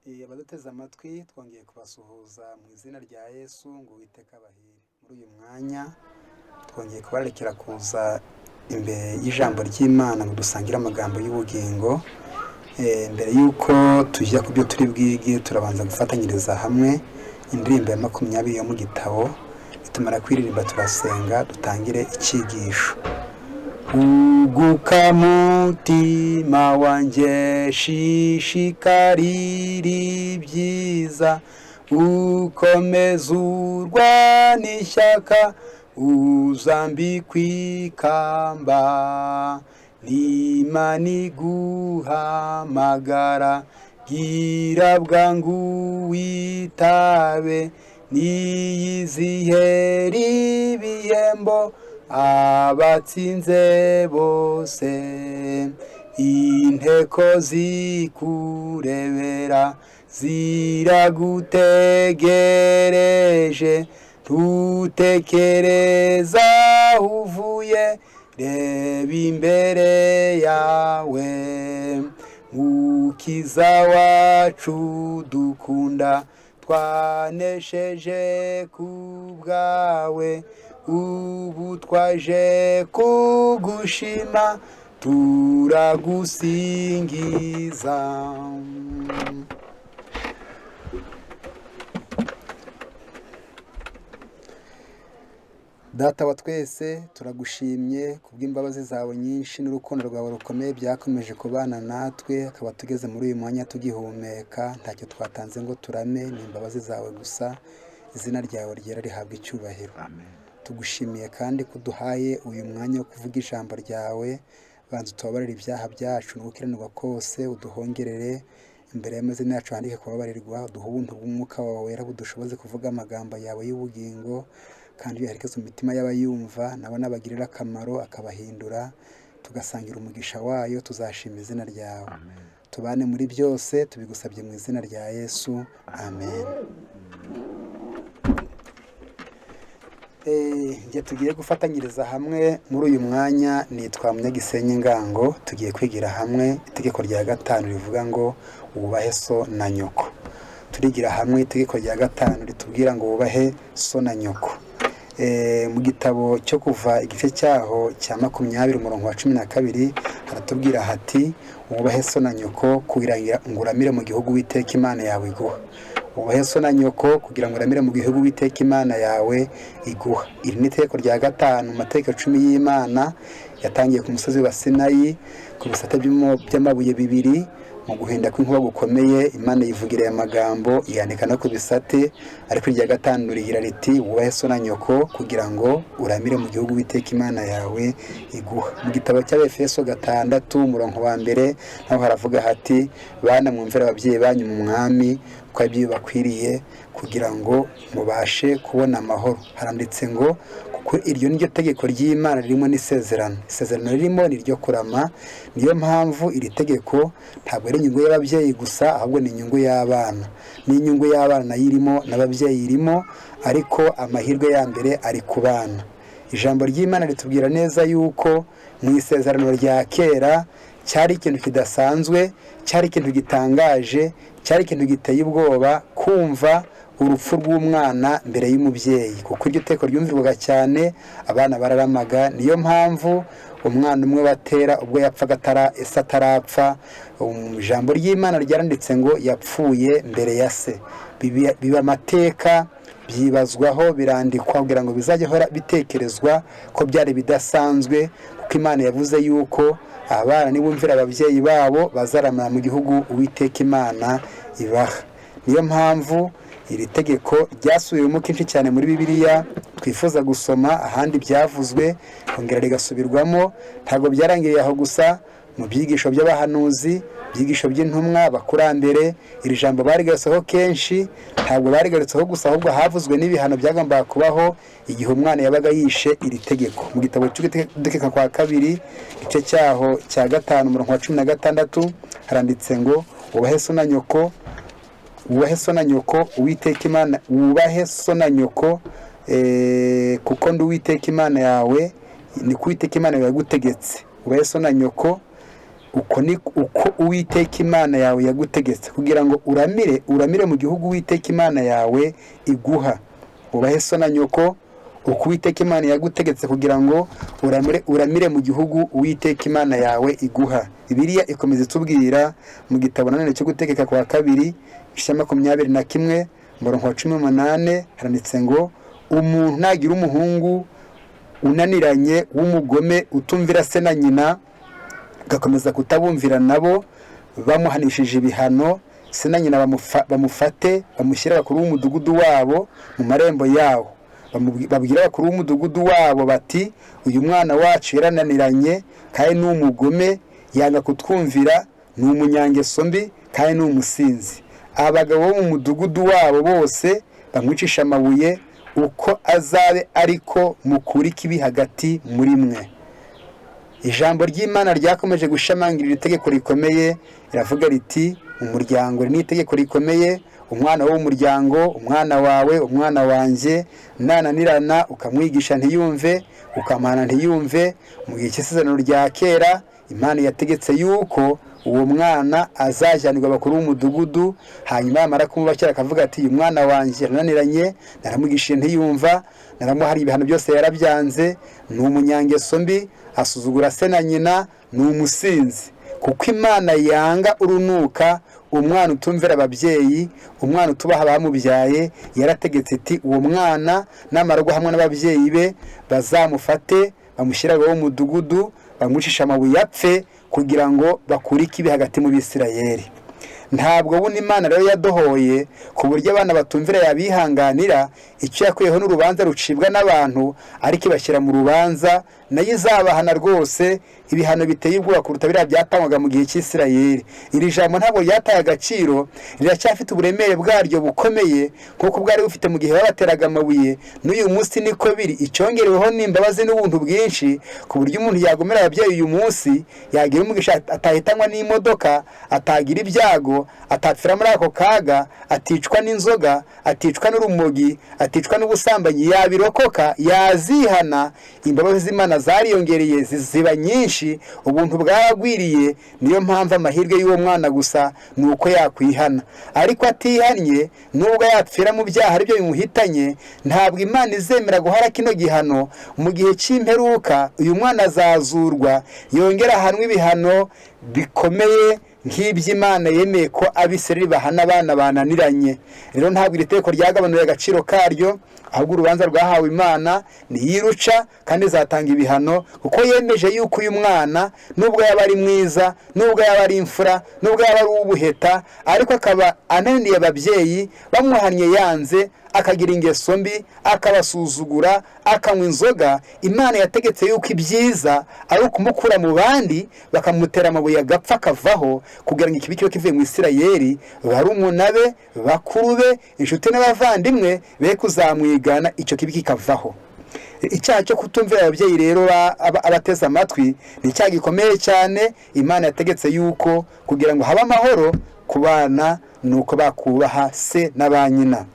Abaduteze amatwi twongeye kubasuhuza mu izina rya Yesu ngo Uwiteka abahire. Muri uyu mwanya twongeye kubarekera kuza imbere y'ijambo ry'Imana ngo dusangire amagambo y'ubugingo. Mbere y'uko tujya ku byo turi bwige, turabanza gufatanyiriza hamwe indirimbo ya 20 yo mu gitabo. Nitumara kuririmba turasenga dutangire icyigisho. Huguka mutima wanjye, shishikarira ibyiza, ukomeze urwane ishyaka, uzambikwe ikamba. N'Imana iguhamagara, gira bwangu witabe, niyizihera ibihembo abatsinze bose. Inteko zikurebera ziragutegereje, ntutekereza aho uvuye, reba imbere yawe. Mukiza wacu dukunda, twanesheje ku bwawe, ubu twaje kugushima, turagusingiza. Data wa twese, turagushimye kubw'imbabazi zawe nyinshi n'urukundo rwawe rukomeye byakomeje kubana natwe, akaba tugeze muri uyu mwanya tugihumeka, ntacyo twatanze ngo turame, ni imbabazi zawe gusa. Izina ryawe ryera rihabwa icyubahiro. Amen. Tugushimiye kandi kuduhaye uyu mwanya wo kuvuga ijambo ryawe. Banza utubabarire ibyaha byacu no gukiranirwa kose, uduhongerere imbere y'amazina yacu handike kubabarirwa, uduhe ubuntu bw'umwuka wawe wera budushoboze kuvuga amagambo yawe y'ubugingo, kandi uyaherekeze mu mitima y'abayumva, nabo nabagirira akamaro akabahindura, tugasangira umugisha wayo, tuzashima izina ryawe. Amen. Tubane muri byose, tubigusabye mu izina rya Yesu. Amen. Njye tugiye gufatanyiriza hamwe muri uyu mwanya nitwa Munyagisenyi Ngango. Tugiye kwigira hamwe itegeko rya 5 rivuga ngo wubahe so na nyoko. Turigira hamwe itegeko rya 5 ritubwira ngo wubahe so na nyoko. Mu gitabo cyo Kuva igice cyaho cya 20 umurongo wa 12 haratubwira hati wubahe so na nyoko kugira ngo uramire mu gihugu Uwiteka Imana yawe iguha. Wubahe so na nyoko kugira ngo uramire mu gihugu Uwiteka Imana yawe iguha. Iri ni itegeko rya 5 mu mategeko 10 y'Imana yatangiye ku musozi wa Sinayi ku bisate by'amabuye 2. Mu guhinda kw'inkuba gukomeye Imana yivugira aya magambo, yandika no ku bisate, ariko irya 5 rigira riti wubahe so na nyoko kugira ngo uramire mu gihugu Uwiteka Imana yawe iguha. Mu gitabo cy'Abefeso 6 umurongo wa 1 naho haravuga hati bana mwumvira ababyeyi banyu mu mwami ko ibyo bakwiriye kugira ngo mubashe kubona amahoro. Haranditse ngo kuko iryo ni ryo tegeko ry'Imana ririmo n'isezerano. Isezerano ririmo ni iryo kurama. Niyo mpamvu iri tegeko ntabwo ari inyungu y'ababyeyi gusa, ahubwo ni inyungu y'abana. Ni inyungu y'abana nayo irimo n'ababyeyi irimo, ariko amahirwe ya mbere ari ku bana. Ijambo ry'Imana ritubwira neza yuko mu isezerano rya kera cyari ikintu kidasanzwe, cyari ikintu gitangaje, cyari ikintu giteye ubwoba kumva urupfu rw'umwana mbere y'umubyeyi, kuko iryo teko ryumvirwaga cyane, abana bararamaga. Niyo mpamvu umwana umwe batera ubwo yapfaga ese atarapfa, ijambo ry'Imana ryaranditse ngo yapfuye mbere ya se. Biba amateka, byibazwaho, birandikwa kugira ngo bizajye hora bitekerezwa ko byari bidasanzwe, kuko Imana yavuze yuko abana nibumvira ababyeyi babo bazaramira mu gihugu Uwiteka Imana ibaha. Niyo mpamvu iri tegeko ryasubiwemo kenshi cyane muri Bibiliya, twifuza gusoma ahandi byavuzwe kongera rigasubirwamo. Ntabwo byarangiriye aho gusa, mu byigisho by'abahanuzi, byigisho by'intumwa abakurambere, iri jambo barigarutseho kenshi. Ntabwo barigarutseho gusa, ahubwo havuzwe n'ibihano byagombaga kubaho igihe umwana yabaga yishe iri tegeko. Mu gitabo cy'Ugutegeka kwa 2 igice cyaho cya 5 umurongo wa 16 haranditse ngo wubahe so na nyoko, wubahe so na nyoko Uwiteka Imana, wubahe so na nyoko kuko ndi Uwiteka Imana yawe, ni ku Uwiteka Imana yawe yagutegetse. Wubahe so na nyoko Uko ni uko Uwiteka Imana yawe yagutegetse, kugira ngo uramire mu gihugu Uwiteka Imana yawe iguha. Ubahe so na nyoko uko Uwiteka Imana yagutegetse, kugira ngo uramire mu gihugu Uwiteka Imana yawe iguha. Bibiliya ikomeza itubwira mu gitabo nanone cyo Gutegeka kwa Kabiri, igice 21, umurongo wa 18, haranditse ngo: umuntu nagira umuhungu unaniranye w'umugome utumvira se na nyina, agakomeza kutabumvira nabo bamuhanishije ibihano, se na nyina bamufate bamushyire abakuru b'umudugudu wabo mu marembo yawo. Babwira abakuru b'umudugudu wabo bati: uyu mwana wacu yarananiranye kandi ni umugome, yanga kutwumvira, ni umunyangeso mbi kandi ni umusinzi. Abagabo bo mu mudugudu wabo bose bamwicisha amabuye, uko azabe ariko mukura ikibi hagati muri mwe. Ijambo ry'Imana ryakomeje gushamangira iri tegeko rikomeye, riravuga riti: umuryango ni itegeko rikomeye, umwana w'umuryango, umwana wawe, umwana wanjye, nananirana ukamwigisha ntiyumve, ukamuhana ntiyumve. Mu gihe cy'isezerano rya kera, Imana yategetse yuko uwo mwana azajyanirwa abakuru b'umudugudu, hanyuma yamara kumubakira akavuga ati: uyu mwana wanjye yarananiranye, naramwigishije ntiyumva, naramuhariye ibihano byose yarabyanze, ni umunyangeso mbi, asuzugura se na nyina, ni umusinzi. Kuko Imana yanga urunuka umwana utumvira ababyeyi, umwana utubaha abamubyaye. Yarategetse iti: uwo mwana namara guhamwa n'ababyeyi be, bazamufate bamushyire abo mudugudu, bamwicishe amabuye apfe, kugira ngo bakure ikibi hagati mu Bisirayeli. Ntabwo buno Imana rero yadohoye ku buryo abana batumvira yabihanganira. Icyo yakuyeho n'urubanza rucibwa n'abantu, ariko ibashyira mu rubanza, nayo izabahana rwose ibihano biteye ubwoba kuruta biriya byatangwaga mu gihe cy'Isirayeli. Iri jambo ntabwo ryataye agaciro, riracyafite uburemere bwaryo bukomeye nk'uko bwari bufite mu gihe babateraga amabuye. N'uyu munsi niko biri. Icyongereweho ni imbabazi n'ubuntu bwinshi, ku buryo umuntu yagomera ababyeyi uyu munsi yagira umugisha atahitanywa n'imodoka, atagira ibyago, atapfira muri ako kaga, aticwa n'inzoga, aticwa n'urumogi, aticwa n'ubusambanyi, yabirokoka, yazihana. Imbabazi z'Imana zariyongereye ziba nyinshi, ubuntu bwaragwiriye. Niyo mpamvu amahirwe y'uwo mwana gusa ni uko yakwihana. Ariko atihannye, nubwo yapfira mu byaha aribyo bimuhitanye, ntabwo Imana izemera guhara kino gihano. Mu gihe cy'imperuka uyu mwana azazurwa, yongera ahanwe ibihano bikomeye nk'iby'Imana yemeye ko Abisirayeli bahana abana bananiranye. Rero ntabwo iri tegeko ryagabanuye agaciro karyo, ahubwo urubanza rwahawe Imana niyiruca kandi izatanga ibihano, kuko yemeje yuko uyu mwana nubwo yaba ari mwiza, nubwo yaba ari imfura, nubwo yaba ari uw'ubuheta, ariko akaba ananiye ababyeyi, bamuhannye yanze, akagira ingeso mbi, akabasuzugura, akanywa inzoga, Imana yategetse yuko ibyiza ari ukumukura mu bandi, bakamutera amabuye agapfa akavaho, kugira ngo ikibi kibe kivuye mu Isirayeli, barumuna be, bakuru be, inshuti n'abavandimwe be kuzamwigana, icyo kibi kikavaho. Icyaha cyo kutumvira ababyeyi rero abateze amatwi ni icyaha gikomeye cyane. Imana yategetse yuko kugira ngo habe amahoro ku bana ni uko bakubaha se na ba nyina.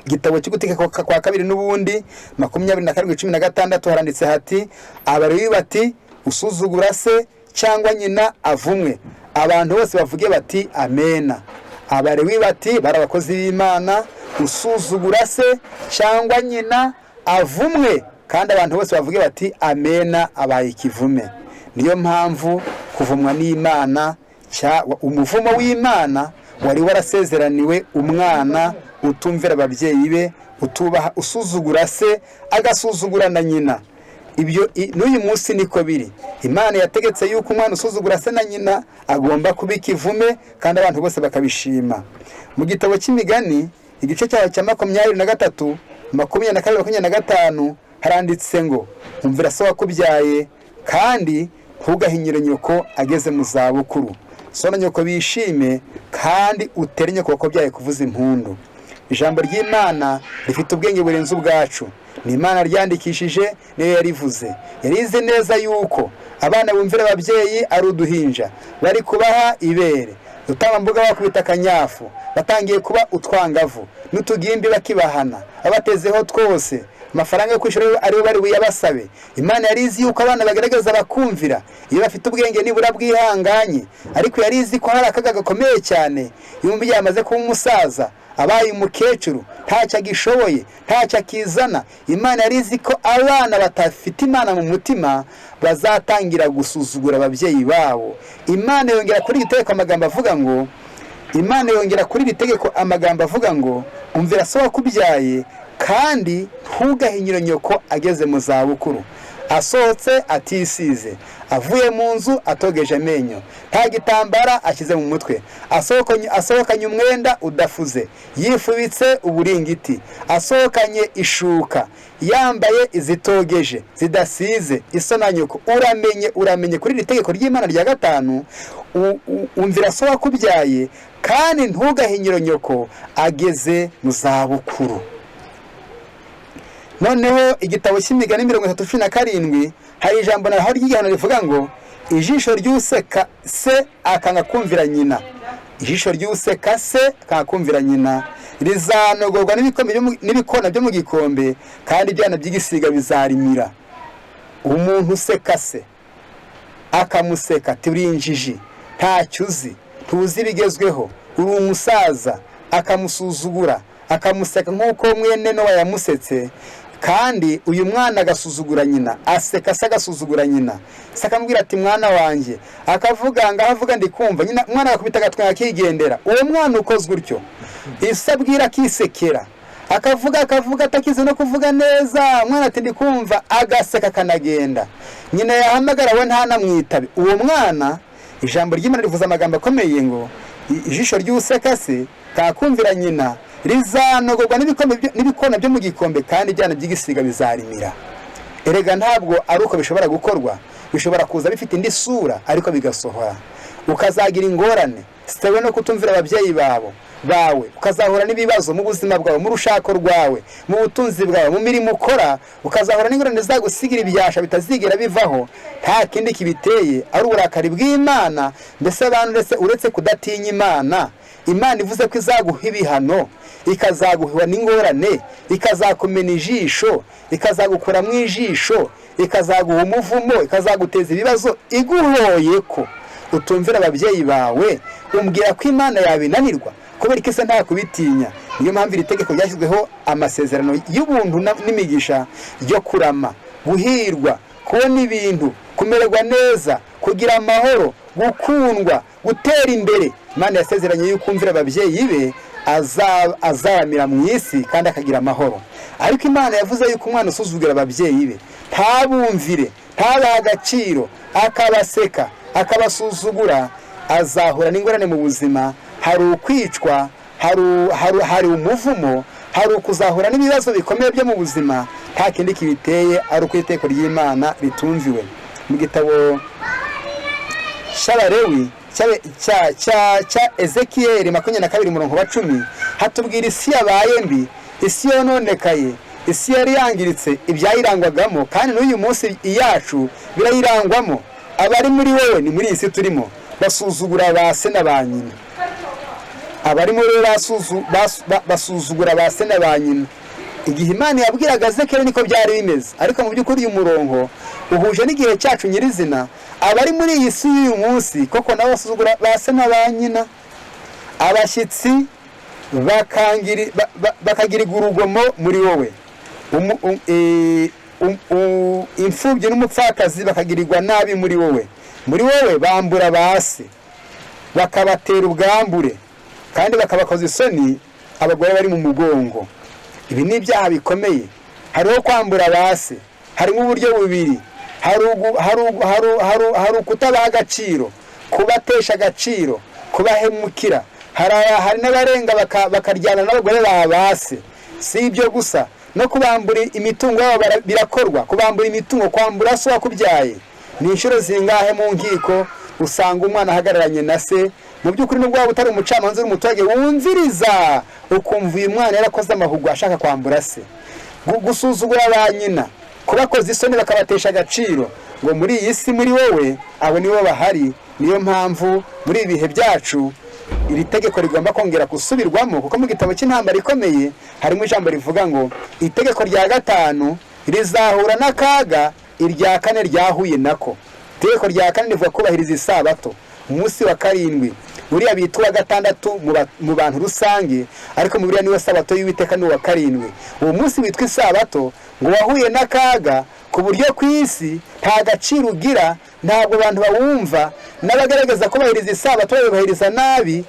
Igitabo cyo Gutegeka kwa Kabiri n'ubundi 27:16 haranditse hati: Abalewi bati usuzugura se cyangwa nyina avumwe. Abantu bose bavuge bati amena. Abalewi bati bari abakozi b'Imana, usuzugura se cyangwa nyina avumwe, kandi abantu bose bavuge bati amena, abaye ikivume. Niyo mpamvu kuvumwa n'Imana, umuvumo w'Imana wari warasezeraniwe umwana utumvira ababyeyi be, utubaha, usuzugura se agasuzugura na nyina. Ibyo n'uyu munsi niko biri. Imana yategetse yuko umwana usuzugura se na nyina agomba kuba ikivume, kandi abantu bose bakabishima. Mu gitabo cy'Imigani igice cyaho cya 23, 22, 25 haranditse ngo: umvira so wakubyaye, kandi ntugahinyure nyoko ageze mu zabukuru. So na nyoko bishime, kandi utere nyoko wakubyaye kuvuza impundu. Ijambo ry'Imana rifite ubwenge burenze ubwacu. Ni Imana ryandikishije, niyo yarivuze. Yarize neza yuko abana bumvira ababyeyi ari uduhinja, bari kubaha ibere, udutambambuga bakubita akanyafu, batangiye kuba utwangavu n'utugimbi bakibahana, abatezeho twose, Amafaranga yo kwishyura aribo bari buyabasabe. Imana yari izi yuko abana bagaragaza bakumvira iyo bafite ubwenge nibura bwihanganye, ariko yari izi ko hari akaga gakomeye cyane iyo umubyeyi amaze kuba umusaza, abaye umukecuru, ntacyo agishoboye, ntacyo akizana. Imana yari izi ko abana batafite Imana mu mutima bazatangira gusuzugura ababyeyi babo. Imana yongera kuri iri tegeko amagambo avuga ngo, Imana yongera kuri iri tegeko amagambo avuga ngo umvira so wakubyaye kandi ntugahinyure nyoko ageze mu zabukuru, asohotse atisize, avuye mu nzu atogeje amenyo, nta gitambara ashyize mu mutwe, asohokanye umwenda udafuze, yifubitse uburingiti, asohokanye ishuka, yambaye izitogeje zidasize, iso na nyoko. Uramenye, uramenye kuri iri tegeko ry'Imana rya gatanu, umvira so wakubyaye kandi ntugahinyure nyoko ageze mu zabukuru. Noneho igitabo cy'Imigani 30:17 hari ijambo naho ry'igihano rivuga ngo ijisho ry'useka se akanga kumvira nyina, ijisho ry'useka se akanga kumvira nyina rizanogorwa n'ibikona byo mu gikombe, kandi ibyana by'igisiga bizarimira. Umuntu useka se akamuseka ati uri injiji, ntacyo uzi, ntuzi ibigezweho, uri umusaza, akamusuzugura, akamuseka nk'uko mwene Nowa yamusetse. Kandi uyu mwana agasuzugura nyina, aseka se agasuzugura nyina, se akamubwira ati mwana wanjye, akavuga ngaho avuga ndi kumva, nyina umwana agakubita agatwe akigendera. Uwo mwana ukozwe utyo, ise abwira akisekera, akavuga akavuga atakize no kuvuga neza, umwana ati ndi kumva, agaseka akanagenda. Nyina yahamagara we ntanamwitabe. Uwo mwana, ijambo ry'Imana rivuze amagambo akomeye ngo ijisho ry'useka se kakumvira nyina rizanogorwa n'ibikona byo mu gikombe, kandi ibyana by'igisiga bizarimira. Erega ntabwo ari uko bishobora gukorwa, bishobora kuza bifite indi sura ariko bigasohora. Ukazagira ingorane zitewe no kutumvira ababyeyi bawe, ukazahura n'ibibazo mu buzima bwawe, mu rushako rwawe, mu butunzi bwawe, mu mirimo ukora, ukazahura n'ingorane zagusigira ibyasha bitazigera bivaho. Nta kindi kibiteye ari uburakari bw'Imana. Mbese abantu uretse kudatinya Imana, Imana ivuze ko izaguha ibihano, ikazaguha n'ingorane, ikazakumena ijisho, ikazagukura mu ijisho, ikazaguha umuvumo, ikazaguteza ibibazo, iguhoye ko utumvira ababyeyi bawe, umbwira ko Imana yabinanirwa? Kubera ko ise nta kubitinya. Niyo mpamvu iri tegeko ryashyizweho amasezerano y'ubuntu n'imigisha yo kurama, guhirwa, kubona ibintu, kumererwa neza, kugira amahoro, gukundwa, gutera imbere. Imana yasezeranye yuko umvira ababyeyi be azaramira mu isi kandi akagira amahoro. Ariko Imana yavuze yuko umwana usuzugura ababyeyi be, ntabumvire, ntabahe agaciro, akabaseka, akabasuzugura, azahura n'ingorane mu buzima. Hari ukwicwa, hari umuvumo, hari ukuzahura n'ibibazo bikomeye byo mu buzima. Nta kindi kibiteye ari uko iteko ry'Imana ritumviwe. Mu gitabo cy'Abalewi cya Ezekiyeli 22:10 hatubwira isi yabaye mbi, isi yononekaye, isi yari yangiritse, ibyayirangwagamo, kandi n'uyu munsi iyacu birayirangwamo. Abari muri wowe, ni muri iyi si turimo, basuzugura ba se na ba nyina. Abari muri wowe basuzugura ba se na ba nyina. Igihe Imana yabwiraga Ezekiyeli niko byari bimeze, ariko mu by'ukuri uyu murongo uhuje n'igihe cyacu nyirizina. Abari muri iyi si y'uyu munsi koko nabo basuzugura ba se na ba nyina. Abashyitsi bakagirirwa urugomo muri wowe, imfubyi n'umupfakazi bakagirirwa nabi muri wowe. Muri wowe bambura ba se, bakabatera ubwambure, kandi bakabakoza isoni abagore bari mu mugongo. Ibi ni ibyaha bikomeye. Hariho kwambura ba se, harimo uburyo bubiri: hari ukutabaha agaciro, kubatesha agaciro, kubahemukira. Hari n'abarenga bakaryana n'abagore ba ba se. Si ibyo gusa, no kubambura imitungo yabo birakorwa. Kubambura imitungo, kwambura so wakubyaye. Ni inshuro zingahe mu nkiko usanga umwana ahagararanye na se? Mu by'ukuri nubwo waba utari umucamanza, uri umuturage wumviriza, ukumva uyu mwana yarakoze amahugu ashaka kwambura se. Gusuzugura ba nyina, kubakoza isoni, bakabatesha agaciro. Ngo muri iyi si muri wowe abo nibo bahari. Niyo mpamvu muri ibi bihe byacu Iri tegeko rigomba kongera gusubirwamo, kuko mu gitabo cy'Intambara Ikomeye harimo ijambo rivuga ngo itegeko rya gatanu rizahura n'akaga irya kane ryahuye nako. Itegeko rya kane rivuga kubahiriza isabato, umunsi wa karindwi, uriya bita uwa gatandatu mu bantu rusange, ariko mu buriya niwe sabato y'Uwiteka, ni uwa karindwi. Uwo munsi witwa isabato ngo wahuye n'akaga ku buryo ku isi nta gaciro ugira, ntabwo abantu bawumva, n'abagaragaza kubahiriza isabato bayubahiriza nabi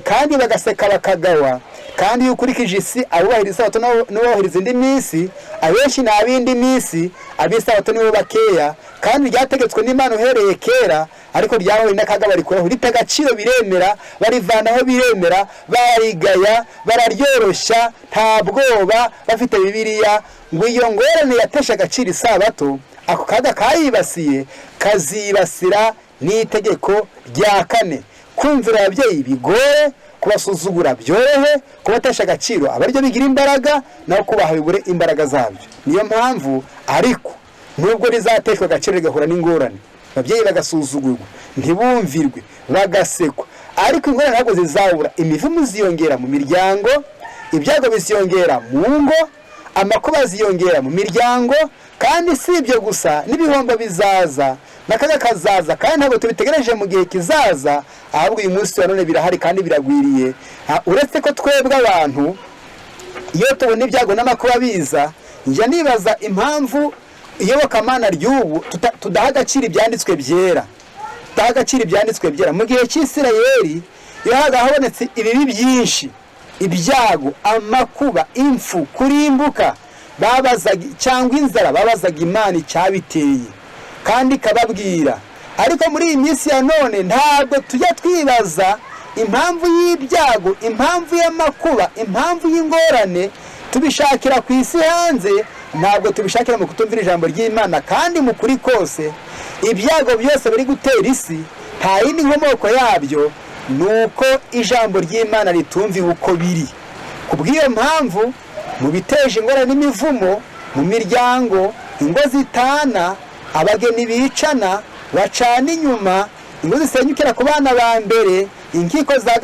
kandi bagaseka bakagawa. Kandi iyo ukurikije isi, abubahiriza isabato n'abubahiriza indi minsi, abenshi ni ab'indi minsi, ab'isabato nibo bakeya. Kandi ryategetswe n'Imana uhereye kera, ariko ryahuye n'akaga, barikuraho, rita agaciro biremera, barivanaho biremera, barigaya, bararyoroshya, nta bwoba bafite Bibiliya. Ngo iyo ngorane yatesha agaciro isabato, ako kaga kayibasiye kazibasira n'itegeko rya kane. Kumvira ababyeyi bigore, kubasuzugura byorohe, kubatesha agaciro abaryo bigira imbaraga, naho kubaha bibure imbaraga zabyo. Niyo mpamvu ariko nubwo rizateshwa agaciro rigahura n'ingorane, ababyeyi bagasuzugurwa, ntibumvirwe, bagasekwa, ariko ingorane ntabwo zizabura. Imivumo iziyongera mu miryango, ibyago biziyongera mu ngo, amakuba aziyongera mu miryango. Kandi si ibyo gusa, n'ibihombo bizaza, n'akaga kazaza, kandi ntabwo tubitegereje mu gihe kizaza, ahubwo uyu munsi wa none birahari kandi biragwiriye. Uretse ko twebwe abantu iyo tubona ibyago n'amakuba biza, njya nibaza impamvu iyobokamana ry'ubu tudaha agaciro ibyanditswe byera, tudaha agaciro ibyanditswe byera. Mu gihe cy'Isirayeli, iyo habaga habonetse ibibi byinshi, ibyago, amakuba, impfu, kurimbuka, babazaga, cyangwa inzara, babazaga Imana icyabiteye kandi ikababwira. Ariko muri iyi minsi ya none ntabwo tujya twibaza impamvu y'ibyago, impamvu y'amakuba, impamvu y'ingorane. Tubishakira ku isi hanze, ntabwo tubishakira mu kutumvira ijambo ry'Imana. Kandi mu kuri kose, ibyago byose biri gutera isi nta yindi nkomoko yabyo, ni uko ijambo ry'Imana ritumviwe uko biri. Ku bw'iyo mpamvu, mu biteje ingorane n'imivumo mu miryango, ingo zitana, abageni bicana, bacana inyuma, ingo zisenyukira ku bana ba mbere, inkiko za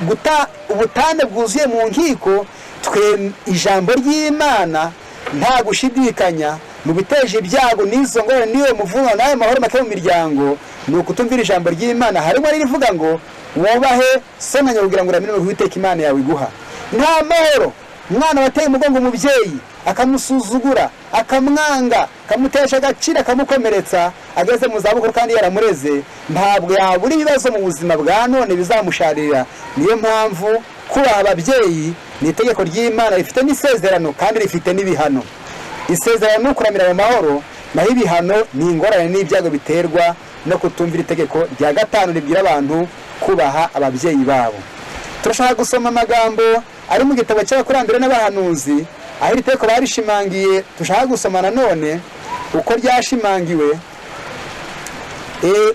guta ubutane bwuzuye mu nkiko, twe ijambo ry'Imana nta gushidikanya, mu biteje ibyago n'izo ngorane n'iyo muvumo n'ayo mahoro make mu miryango, ni ukutumvira ijambo ry'Imana. Harimo n'irivuga ngo wubahe so na nyoko kugira ngo uramire Uwiteka Imana yawe iguha. Nta mahoro. Umwana wateye umugongo umubyeyi, akamusuzugura, akamwanga, akamutesha agaciro, akamukomeretsa ageze mu zabukuru kandi yaramureze, ntabwo yabura ibibazo mu buzima bwa none bizamusharira. Niyo mpamvu kubaha ababyeyi ni itegeko ry'Imana rifite n'isezerano kandi rifite n'ibihano. Isezerano ni ukuramira mu mahoro, naho ibihano ni ingorane n'ibyago biterwa no kutumvira itegeko rya gatanu ribwira abantu kubaha ababyeyi babo. Turashaka gusoma amagambo ari mu gitabo cy'Abakurambere n'Abahanuzi, aho iri tegeko barishimangiye. Dushaka gusoma nanone uko ryashimangiwe.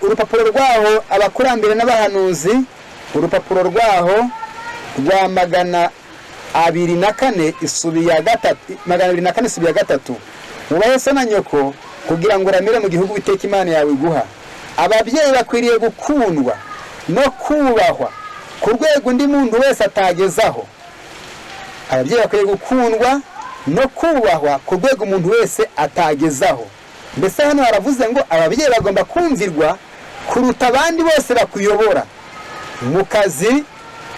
Urupapuro rwaho, Abakurambere n'Abahanuzi, urupapuro rwaho rwa 204 isubi ya gatatu, 204 isubi ya gatatu: "Wubahe so na nyoko kugira ngo uramire mu gihugu Uwiteka Imana yawe iguha." Ababyeyi bakwiriye gukundwa no kubahwa ku rwego undi muntu wese atagezaho. Ababyeyi bakwiye gukundwa no kubahwa ku rwego umuntu wese atagezaho. Mbese hano haravuze ngo ababyeyi bagomba kumvirwa kuruta abandi bose bakuyobora mu kazi,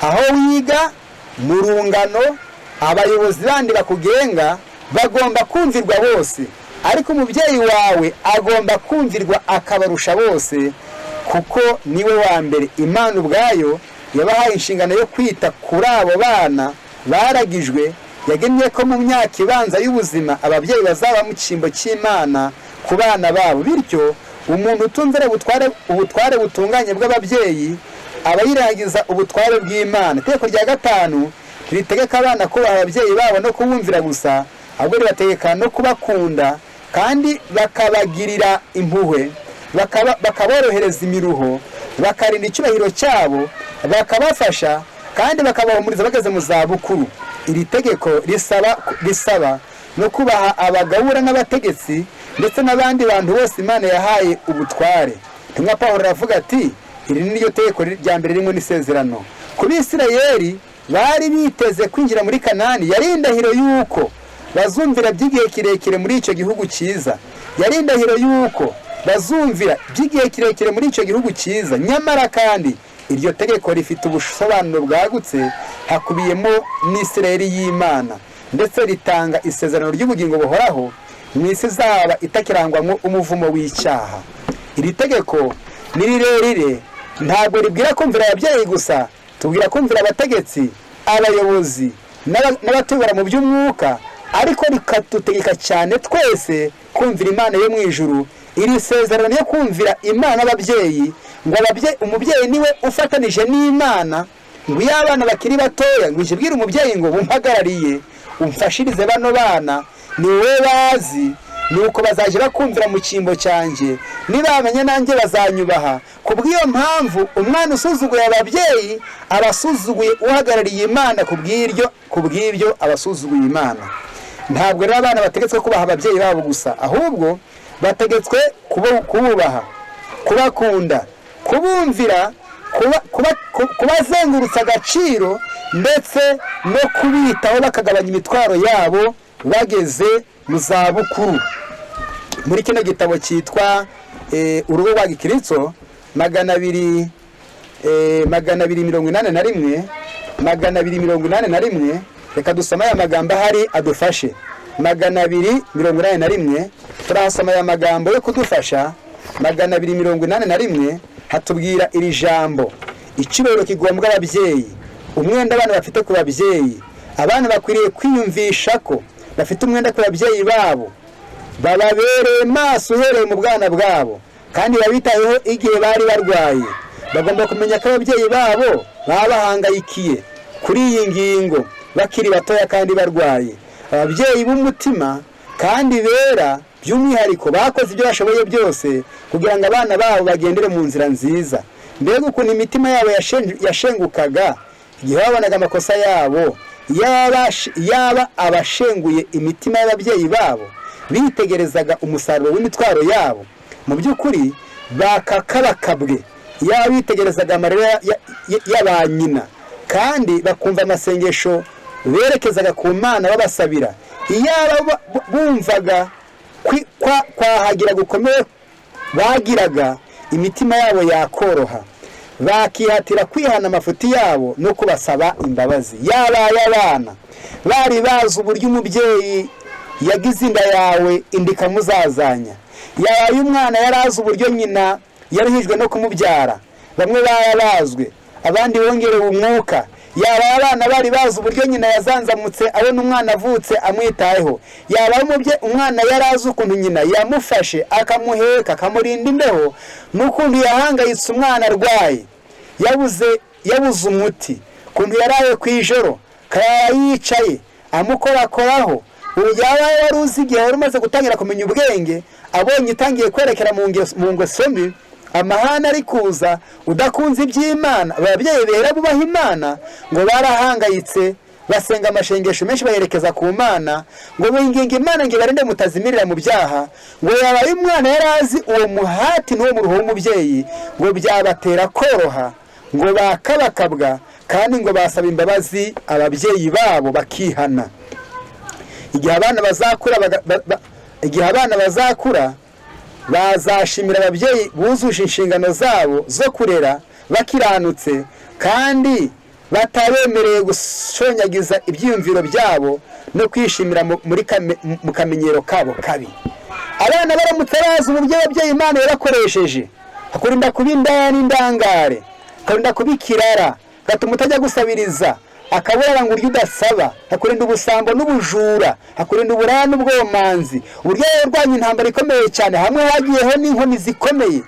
aho wiga, mu rungano, abayobozi bandi bakugenga bagomba kumvirwa bose, ariko umubyeyi wawe agomba kumvirwa akabarusha bose, kuko niwe wa mbere Imana ubwayo yabahaye inshingano yo kwita kuri abo bana baragijwe. Yagennye ko mu myaka ibanza y'ubuzima ababyeyi bazaba mu cyimbo cy'Imana ku bana babo. Bityo umuntu utumvira ubutware butunganye bw'ababyeyi aba yirangiza ubutware bw'Imana. Itegeko rya gatanu ntiritegeka abana kubaha ababyeyi babo no kubumvira gusa, ahubwo ribategeka no kubakunda kandi bakabagirira impuhwe, bakaborohereza imiruho, bakarinda icyubahiro cyabo, bakabafasha kandi bakabahumuriza bageze mu zabukuru. Iri tegeko risaba no kubaha abagabura n'abategetsi ndetse n'abandi bantu bose Imana yahaye ubutware. Intumwa Pawulo aravuga ati Iri ni ryo tegeko rya mbere ririmo n'isezerano. Ku Bisirayeli bari biteze kwinjira muri Kanani, yari indahiro y'uko bazumvira by'igihe kirekire muri icyo gihugu cyiza. Yari indahiro y'uko bazumvira by'igihe kirekire muri icyo gihugu cyiza. Nyamara kandi iryo tegeko rifite ubusobanuro bwagutse, hakubiyemo n'Isirayeli y'Imana, ndetse ritanga isezerano ry'ubugingo buhoraho mu isi izaba itakirangwamo umuvumo w'icyaha. Iri tegeko ni rirerire, ntabwo ribwira kumvira ababyeyi gusa, tubwira kumvira abategetsi, abayobozi n'abatuyobora mu by'umwuka, ariko rikadutegeka cyane twese kumvira Imana yo mu ijuru. Iri sezerano ryo kumvira Imana n'ababyeyi, ngo umubyeyi niwe ufatanije n'Imana, ngo iyo abana bakiri batoya, ngo ijye ibwira umubyeyi ngo bumpagarariye, umfashirize bano bana, ni wowe bazi, nuko bazajya bakumvira mu cyimbo cyanjye, nibamenya nanjye bazanyubaha. Kubw'iyo mpamvu umwana usuzuguye ababyeyi aba asuzuguye uhagarariye Imana, kubw'ibyo aba asuzuguye Imana. Ntabwo rero abana bategetswe kubaha ababyeyi babo gusa, ahubwo bategetswe kububaha, kubakunda, kubumvira, kubazengurutsa agaciro, ndetse no kubitaho bakagabanya imitwaro yabo bageze mu zabukuru. Muri kino gitabo cyitwa Urugo rwa Gikristo, 281, 281, reka dusome aya magambo ahari adufashe. 281, turahasoma aya magambo yo kudufasha. 281 hatubwira iri jambo: icyubahiro kigombwa ababyeyi, umwenda abana bafite ku babyeyi. Abana bakwiriye kwiyumvisha ko bafite umwenda ku babyeyi babo, bababereye maso uhereye mu bwana bwabo, kandi babitayeho igihe bari barwaye. Bagomba kumenya ko ababyeyi babo baba bahangayikiye kuri iyi ngingo bakiri batoya kandi barwaye. Ababyeyi b'umutima kandi bera by'umwihariko bakoze ibyo bashoboye byose kugira ngo abana babo bagendere mu nzira nziza. Mbega ukuntu imitima yabo yashengukaga igihe babonaga amakosa yabo! Yaba abashenguye imitima y'ababyeyi babo bitegerezaga umusaruro w'imitwaro yabo, mu by'ukuri bakakabakabwe. Yaba bitegerezaga amarira ya ba nyina, kandi bakumva amasengesho berekezaga ku Mana babasabira. Iyaba bumvaga kwahagira gukomeye bagiraga, imitima yabo yakoroha, bakihatira kwihana amafuti yabo no kubasaba imbabazi. Yabaye abana bari bazi uburyo umubyeyi yagize inda yawe inda ikamuzazanya. Yabaye umwana yari azi uburyo nyina yaruhijwe no kumubyara, bamwe barabazwe, abandi bongerewe umwuka. Yaba abana bari bazi uburyo nyina yazanzamutse abona umwana avutse amwitayeho. Yaba umwana yari azi ukuntu nyina yamufashe akamuheka akamurinda imbeho, n'ukuntu yahangayitse umwana arwaye, yabuze umuti, ukuntu yaraye ku ijoro karara yicaye amukorakoraho. Yaba wari uzi igihe wari umaze gutangira kumenya ubwenge, abonye itangiye kwerekera mu ngeso mbi, amahane ari kuza, udakunze iby'Imana. Ababyeyi bera bubaha Imana ngo barahangayitse, basenga amashengesho menshi bayerekeza ku Mana, ngo binginga Imana ngo ibarinde mutazimirira mu byaha. Ngo yabaye umwana yari azi uwo muhati n'uwo muruho w'umubyeyi, ngo byabatera koroha, ngo bakabakabwa, kandi ngo basaba imbabazi ababyeyi babo bakihana. Igihe abana bazakura bazashimira ababyeyi buzuje inshingano zabo zo kurera bakiranutse, kandi batabemereye gushonyagiza ibyiyumviro byabo no kwishimira mu kamenyero kabo kabi. Abana baramutse bazi uburyo ababyeyi Imana yarakoresheje, hakurinda kuba indaya n'indangare, hakurinda kuba ikirara, gatuma utajya gusabiriza, akaburara ngo urye udasaba, hakurinda ubusambo n'ubujura, hakurinda uburaya n'ubwomanzi. Uburyo yarwanya intambara ikomeye cyane, hamwe hagiyeho n'inkoni zikomeye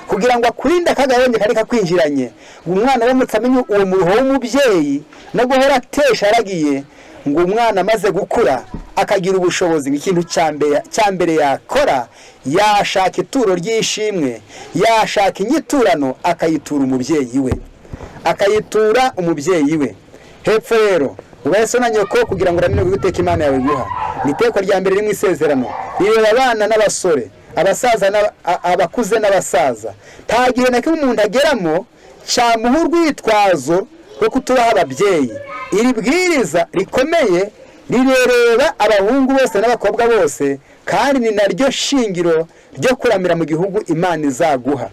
kugira ngo akurinde akaga yabonye kari kakwinjiranye. Umwana aramutse amenye uwo muruho w'umubyeyi no guhora atesha aragiye, ngo umwana amaze gukura akagira ubushobozi, ikintu cya mbere yakora, yashaka ituro ry'ishimwe, yashaka inyiturano akayitura umubyeyi we, akayitura umubyeyi we. Hepfo rero, ubahe so na nyoko kugira ngo uramire guteka Imana yawe guha. Ni iteko rya mbere rimwe isezerano rireba abana n'abasore. Abasaza, abakuze n'abasaza, nta gihe na kimwe umuntu ageramo cyamuha urwitwazo rwo kutubaha ababyeyi. Iri bwiriza rikomeye rirereba abahungu bose n'abakobwa bose, kandi ni naryo shingiro ryo kuramira mu gihugu Imana izaguha,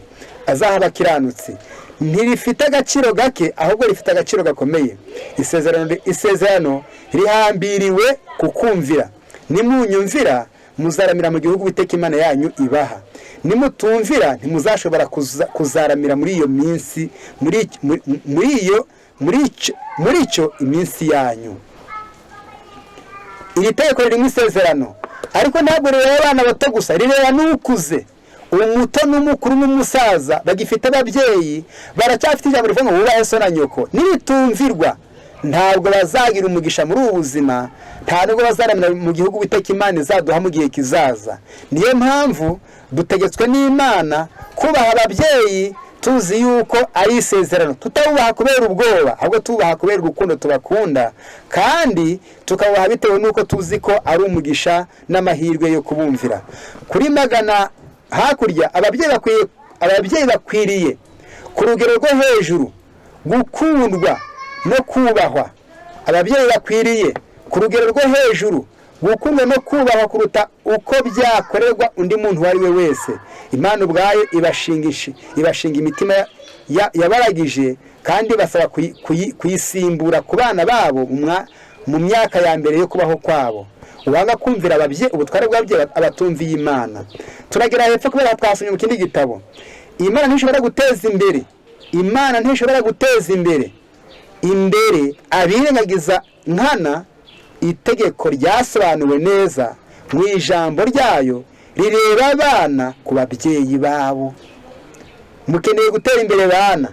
azaha abakiranutsi. Ntirifite agaciro gake, ahubwo rifite agaciro gakomeye. Isezerano rihambiriwe ku kumvira. Nimunyumvira muzaramira mu gihugu Uwiteka Imana yanyu ibaha. Nimutumvira ntimuzashobora kuzaramira muri iyo minsi, muri icyo iminsi yanyu. Iri tegeko ririmo isezerano, ariko ntabwo rireba abana bato gusa, rireba n'ukuze. Umuto n'umukuru n'umusaza bagifite ababyeyi, baracyafite ijambo rivuga ngo wubahe so na nyoko. Nibitumvirwa ntabwo bazagira umugisha muri ubu buzima, nta nubwo bazaramira mu gihugu Uwiteka Imana izaduha mu gihe kizaza. Niyo mpamvu dutegetswe n'Imana kubaha ababyeyi, tuzi yuko ari isezerano, tutabubaha kubera ubwoba, ahubwo tububaha kubera urukundo tubakunda, kandi tukabubaha bitewe n'uko tuzi ko ari umugisha n'amahirwe yo kubumvira. Kuri magana hakurya, ababyeyi bakwiriye ku rugero rwo hejuru gukundwa no kubahwa. Ababyeyi bakwiriye ku rugero rwo hejuru gukundwa no kubahwa kuruta uko byakorerwa undi muntu uwo ari we wese. Imana ubwayo ibashinga imitima yabaragije, kandi basaba kuyisimbura ku bana babo mu myaka ya mbere yo kubaho kwabo. Uwanga kumvira ababyeyi, ubutware bw'ababyeyi, abatumviye Imana. Turagera hepfo kubera twasomye mu kindi gitabo. Imana ntishobora guteza imbere, Imana ntishobora guteza imbere abirengagiza nkana itegeko ryasobanuwe neza mu ijambo ryayo rireba abana ku babyeyi babo. Mukeneye gutera imbere bana,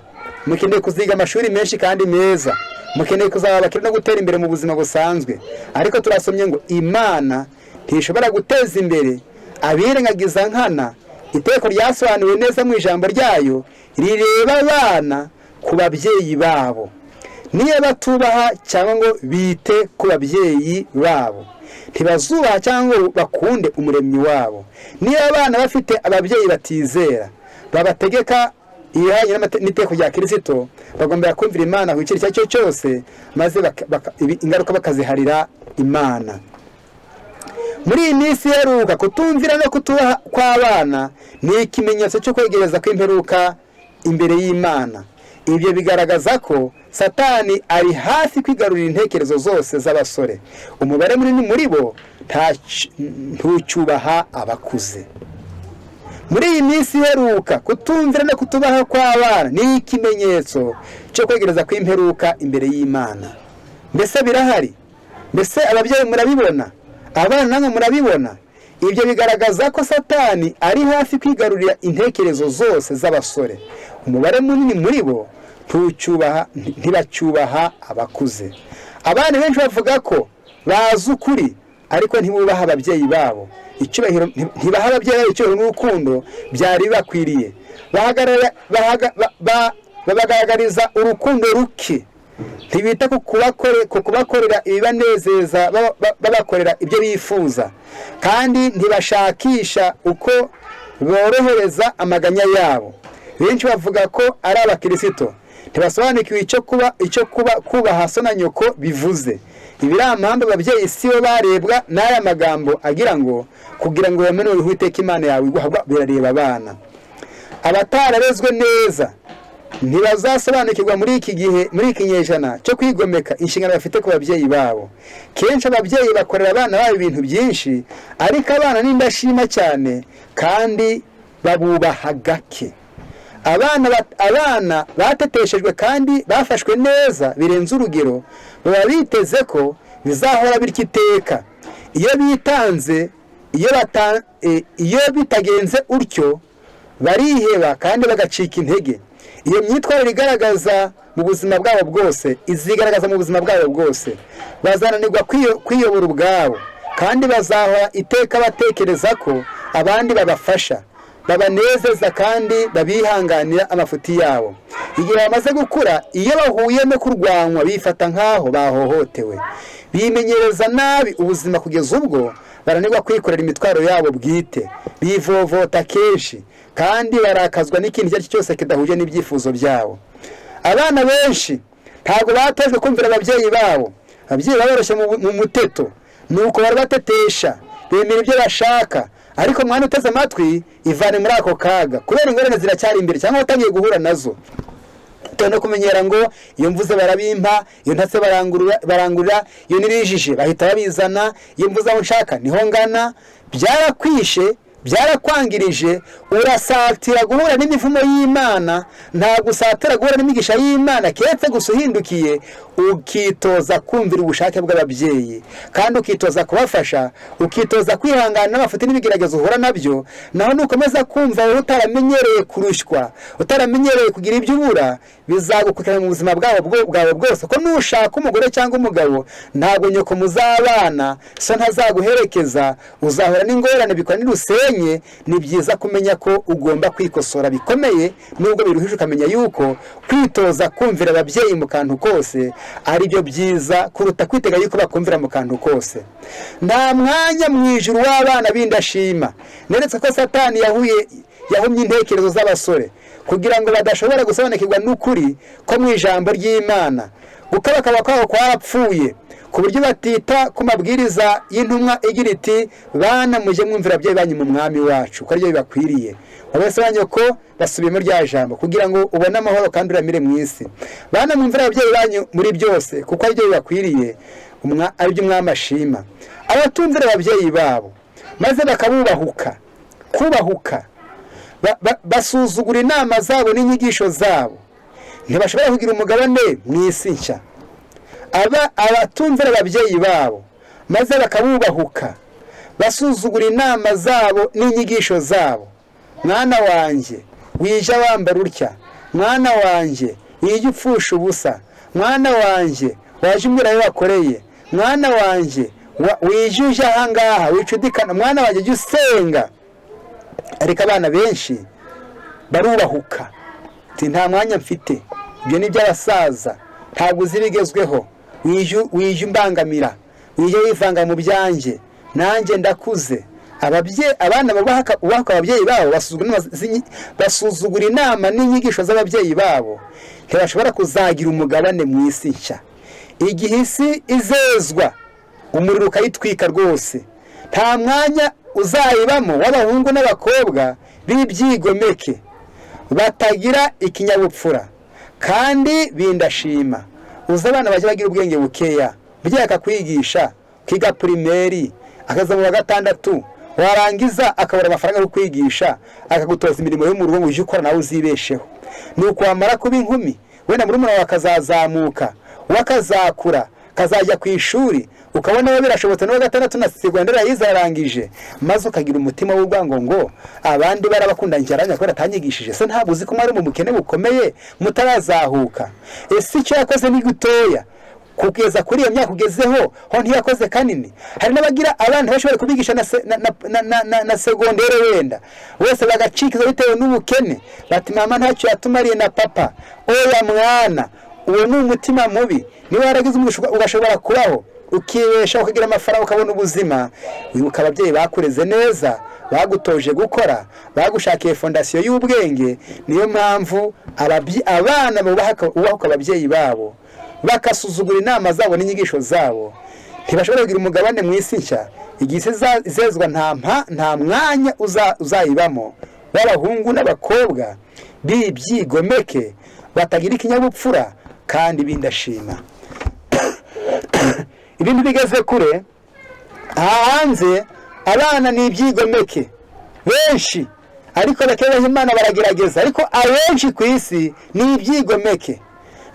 mukeneye kuziga amashuri menshi kandi meza, mukeneye kuzaba abakire no gutera imbere mu buzima busanzwe. Ariko turasomye ngo Imana ntishobora guteza imbere abirengagiza nkana itegeko ryasobanuwe neza mu ijambo ryayo rireba abana ku babyeyi babo. Niyo batubaha cyangwa ngo bite ku babyeyi babo, ntibazubaha cyangwa ngo bakunde umuremyi wabo. Niyo abana bafite ababyeyi batizera babategeka ibihanye n'iteko rya Kristo, bagomba kumvira Imana ku giciro icyo ari cyo cyose, maze ingaruka bakaziharira Imana. Muri iyi minsi iheruka, kutumvira no kutubaha kw'abana ni ikimenyetso cyo kwegereza kw'imperuka imbere y'Imana. Ibyo bigaragaza ko Satani ari hafi kwigarurira intekerezo zose z'abasore. Umubare munini muri bo ntucyubaha abakuze. Muri iyi minsi iheruka, kutumvira no kutubaha kw'abana ni ikimenyetso cyo kwegereza kw'imperuka imbere y'Imana. Mbese birahari? Mbese ababyeyi murabibona? Abana namwe murabibona? Ibyo bigaragaza ko Satani ari hafi kwigarurira intekerezo zose z'abasore. Umubare munini muri bo ntibacyubaha abakuze. Abana benshi bavuga ko bazi ukuri, ariko ntibubaha ababyeyi babo. Icyubahiro ntibaha ababyeyi babo icyubahiro n'urukundo byari bibakwiriye. Babagaragariza urukundo ruke, ntibita ku kubakorera ibibanezeza, babakorera ibyo bifuza, kandi ntibashakisha uko borohereza amaganya yabo. Benshi bavuga ko ari abakirisito, ntibasobanukiwe icyo kuba kubaha so na nyoko bivuze. Ibirampamvu ababyeyi si bo barebwa n'aya magambo agira ngo kugira ngo bamenye Uwiteka Imana yawe iguha, birareba abana. Abatararezwe neza ntibazasobanukirwa muri iki gihe, muri iki kinyejana cyo kwigomeka, inshingano bafite ku babyeyi babo. Kenshi ababyeyi bakorera abana babo ibintu byinshi, ariko abana ni indashima cyane kandi babubaha gake. Abana bateteshejwe kandi bafashwe neza birenze urugero, baba biteze ko bizahora bityo iteka. Iyo bitanze, iyo bitagenze utyo, bariheba kandi bagacika intege. Iyo myitwarire igaragaza mu buzima bwabo bwose, izigaragaza mu buzima bwabo bwose. Bazananirwa kwiyobora ubwabo, kandi bazahora iteka batekereza ko abandi babafasha, babanezeza kandi babihanganira amafuti yabo. Igihe bamaze gukura, iyo bahuye no kurwanywa bifata nk'aho bahohotewe. Bimenyereza nabi ubuzima kugeza ubwo Baranirwa kwikorera imitwaro yabo bwite, bivovota kenshi kandi barakazwa n'ikintu icyo ari cyo cyose kidahuje n'ibyifuzo byabo. Abana benshi ntabwo batojwe kumvira ababyeyi babo. Ababyeyi baboroshye mu muteto, nuko barabatetesha, bemera ibyo bashaka. Ariko mwana uteze amatwi, ivane muri ako kaga, kubera ingorane ziracyari imbere cyangwa watangiye guhura nazo. Bitewe no kumenyera ngo iyo mvuze barabimpa, iyo ntatse barangurura, iyo nirijije bahita babizana, iyo mvuze aho nshaka niho ngana. Byarakwishe, byarakwangirije, urasatira guhura n'imivumo y'Imana. Ntabwo usatira guhura n'imigisha y'Imana keretse gusa uhindukiye ukitoza kumvira ubushake bw'ababyeyi, kandi ukitoza kubafasha, ukitoza kwihangana n'amafuti n'ibigeragezo uhura nabyo. Naho nukomeza kumva wowe utaramenyereye kurushywa, utaramenyereye kugira ibyo ubura, bizagukurikirana mu buzima bwawe bwose. Ko nushaka umugore cyangwa umugabo, ntabwo nyoko muzabana, so ntazaguherekeza, uzahura n'ingorane bikora n'irusenye. Ni byiza kumenya ko ugomba kwikosora bikomeye, nubwo biruhije, ukamenya yuko kwitoza kumvira ababyeyi mu kantu kose ari byo byiza kuruta kwitega yuko bakumvira mu kantu kose. Nta mwanya mu ijuru w'abana b'indashima. Neretse ko Satani yahumye intekerezo z'abasore kugira ngo badashobora gusobanukirwa n'ukuri ko mu ijambo ry'Imana. Gukabakaba kwabo kwarapfuye ku buryo batita ku mabwiriza y'intumwa igira iti: bana mujye mwumvira ababyeyi banyu mu mwami wacu, kuko aribyo bibakwiriye. Abese banyoko basubiyemo rya jambo kugira ngo ubone amahoro kandi uramire mu isi. Bana mwumvira ababyeyi banyu muri byose, kuko aribyo bibakwiriye, aribyo umwami ashima. Abatumvira ababyeyi babo maze bakabubahuka, kubahuka, basuzugura inama zabo n'inyigisho zabo, ntibashobora kugira umugabane mu isi nshya. Abatumvira ababyeyi babo maze bakabubahuka, basuzugura inama zabo n'inyigisho zabo. Mwana wanjye, wija wambara utya, mwana wanjye, wija upfusha ubusa, mwana wanjye, waje umbwira ayo wakoreye, mwana wanjye, wija uje ahangaha wicudikana, mwana wanjye, jya usenga. Ariko abana benshi barubahuka, ati nta mwanya mfite, ibyo ni iby'abasaza, ntabwo uzi ibigezweho, wije umbangamira, wije wivanga mu byanjye, nanjye ndakuze. Abana bubahuka ababyeyi babo, basuzugura inama n'inyigisho z'ababyeyi babo, ntibashobora kuzagira umugabane mu isi nshya. Igihe isi izezwa umuriro ukayitwika rwose, nta mwanya uzayibamo w'abahungu n'abakobwa b'ibyigomeke batagira ikinyabupfura kandi bindashima. Uzi abana bajya bagira ubwenge bukeya, umubyeyi akakwigisha ukiga primaire, akaza mu wa gatandatu, warangiza akabura amafaranga yo kwigisha, akagutoza imirimo yo mu rugo ngo ujye ukora nawe uzibesheho. Nuko wamara kuba inkumi, wenda murumuna wawe akazazamuka, we akazakura, akazajya ku ishuri, ukabona we birashobotse n'uwa gatandatu na segonderi yayize ararangije, maze ukagira umutima w'urwango ngo abandi barabakunda njye aranya kubera atanyigishije. Se ntabwo uzi ko mwari mu bukene bukomeye mutarazahuka? Ese icyo yakoze ni gitoya kugeza kuri iyo myaka ugezeho, ho ntiyakoze kanini? Hari n'abagira abana bashobora kubigisha na segondere wenda bose bagacikiza bitewe n'ubukene, bati mama ntacyo yatumariye na papa. Oya mwana, uwo ni umutima mubi. Niba waragize umugisha ugashobora kubaho, ukibesha, ukagira amafaranga, ukabona ubuzima, wibuka ababyeyi bakureze neza, bagutoje gukora, bagushakiye fondasiyo y'ubwenge. Niyo mpamvu abana bubahuka ababyeyi babo, bakasuzugura inama zabo n'inyigisho zabo, ntibashobora kugira umugabane mu isi nshya. Igihe isi izezwa nta mwanya uzayibamo w'abahungu n'abakobwa b'ibyigomeke batagira ikinyabupfura kandi bindashima. Ibintu bigeze kure aha hanze, abana ni ibyigomeke benshi, ariko bakebaha Imana baragerageza, ariko abenshi ku isi ni ibyigomeke,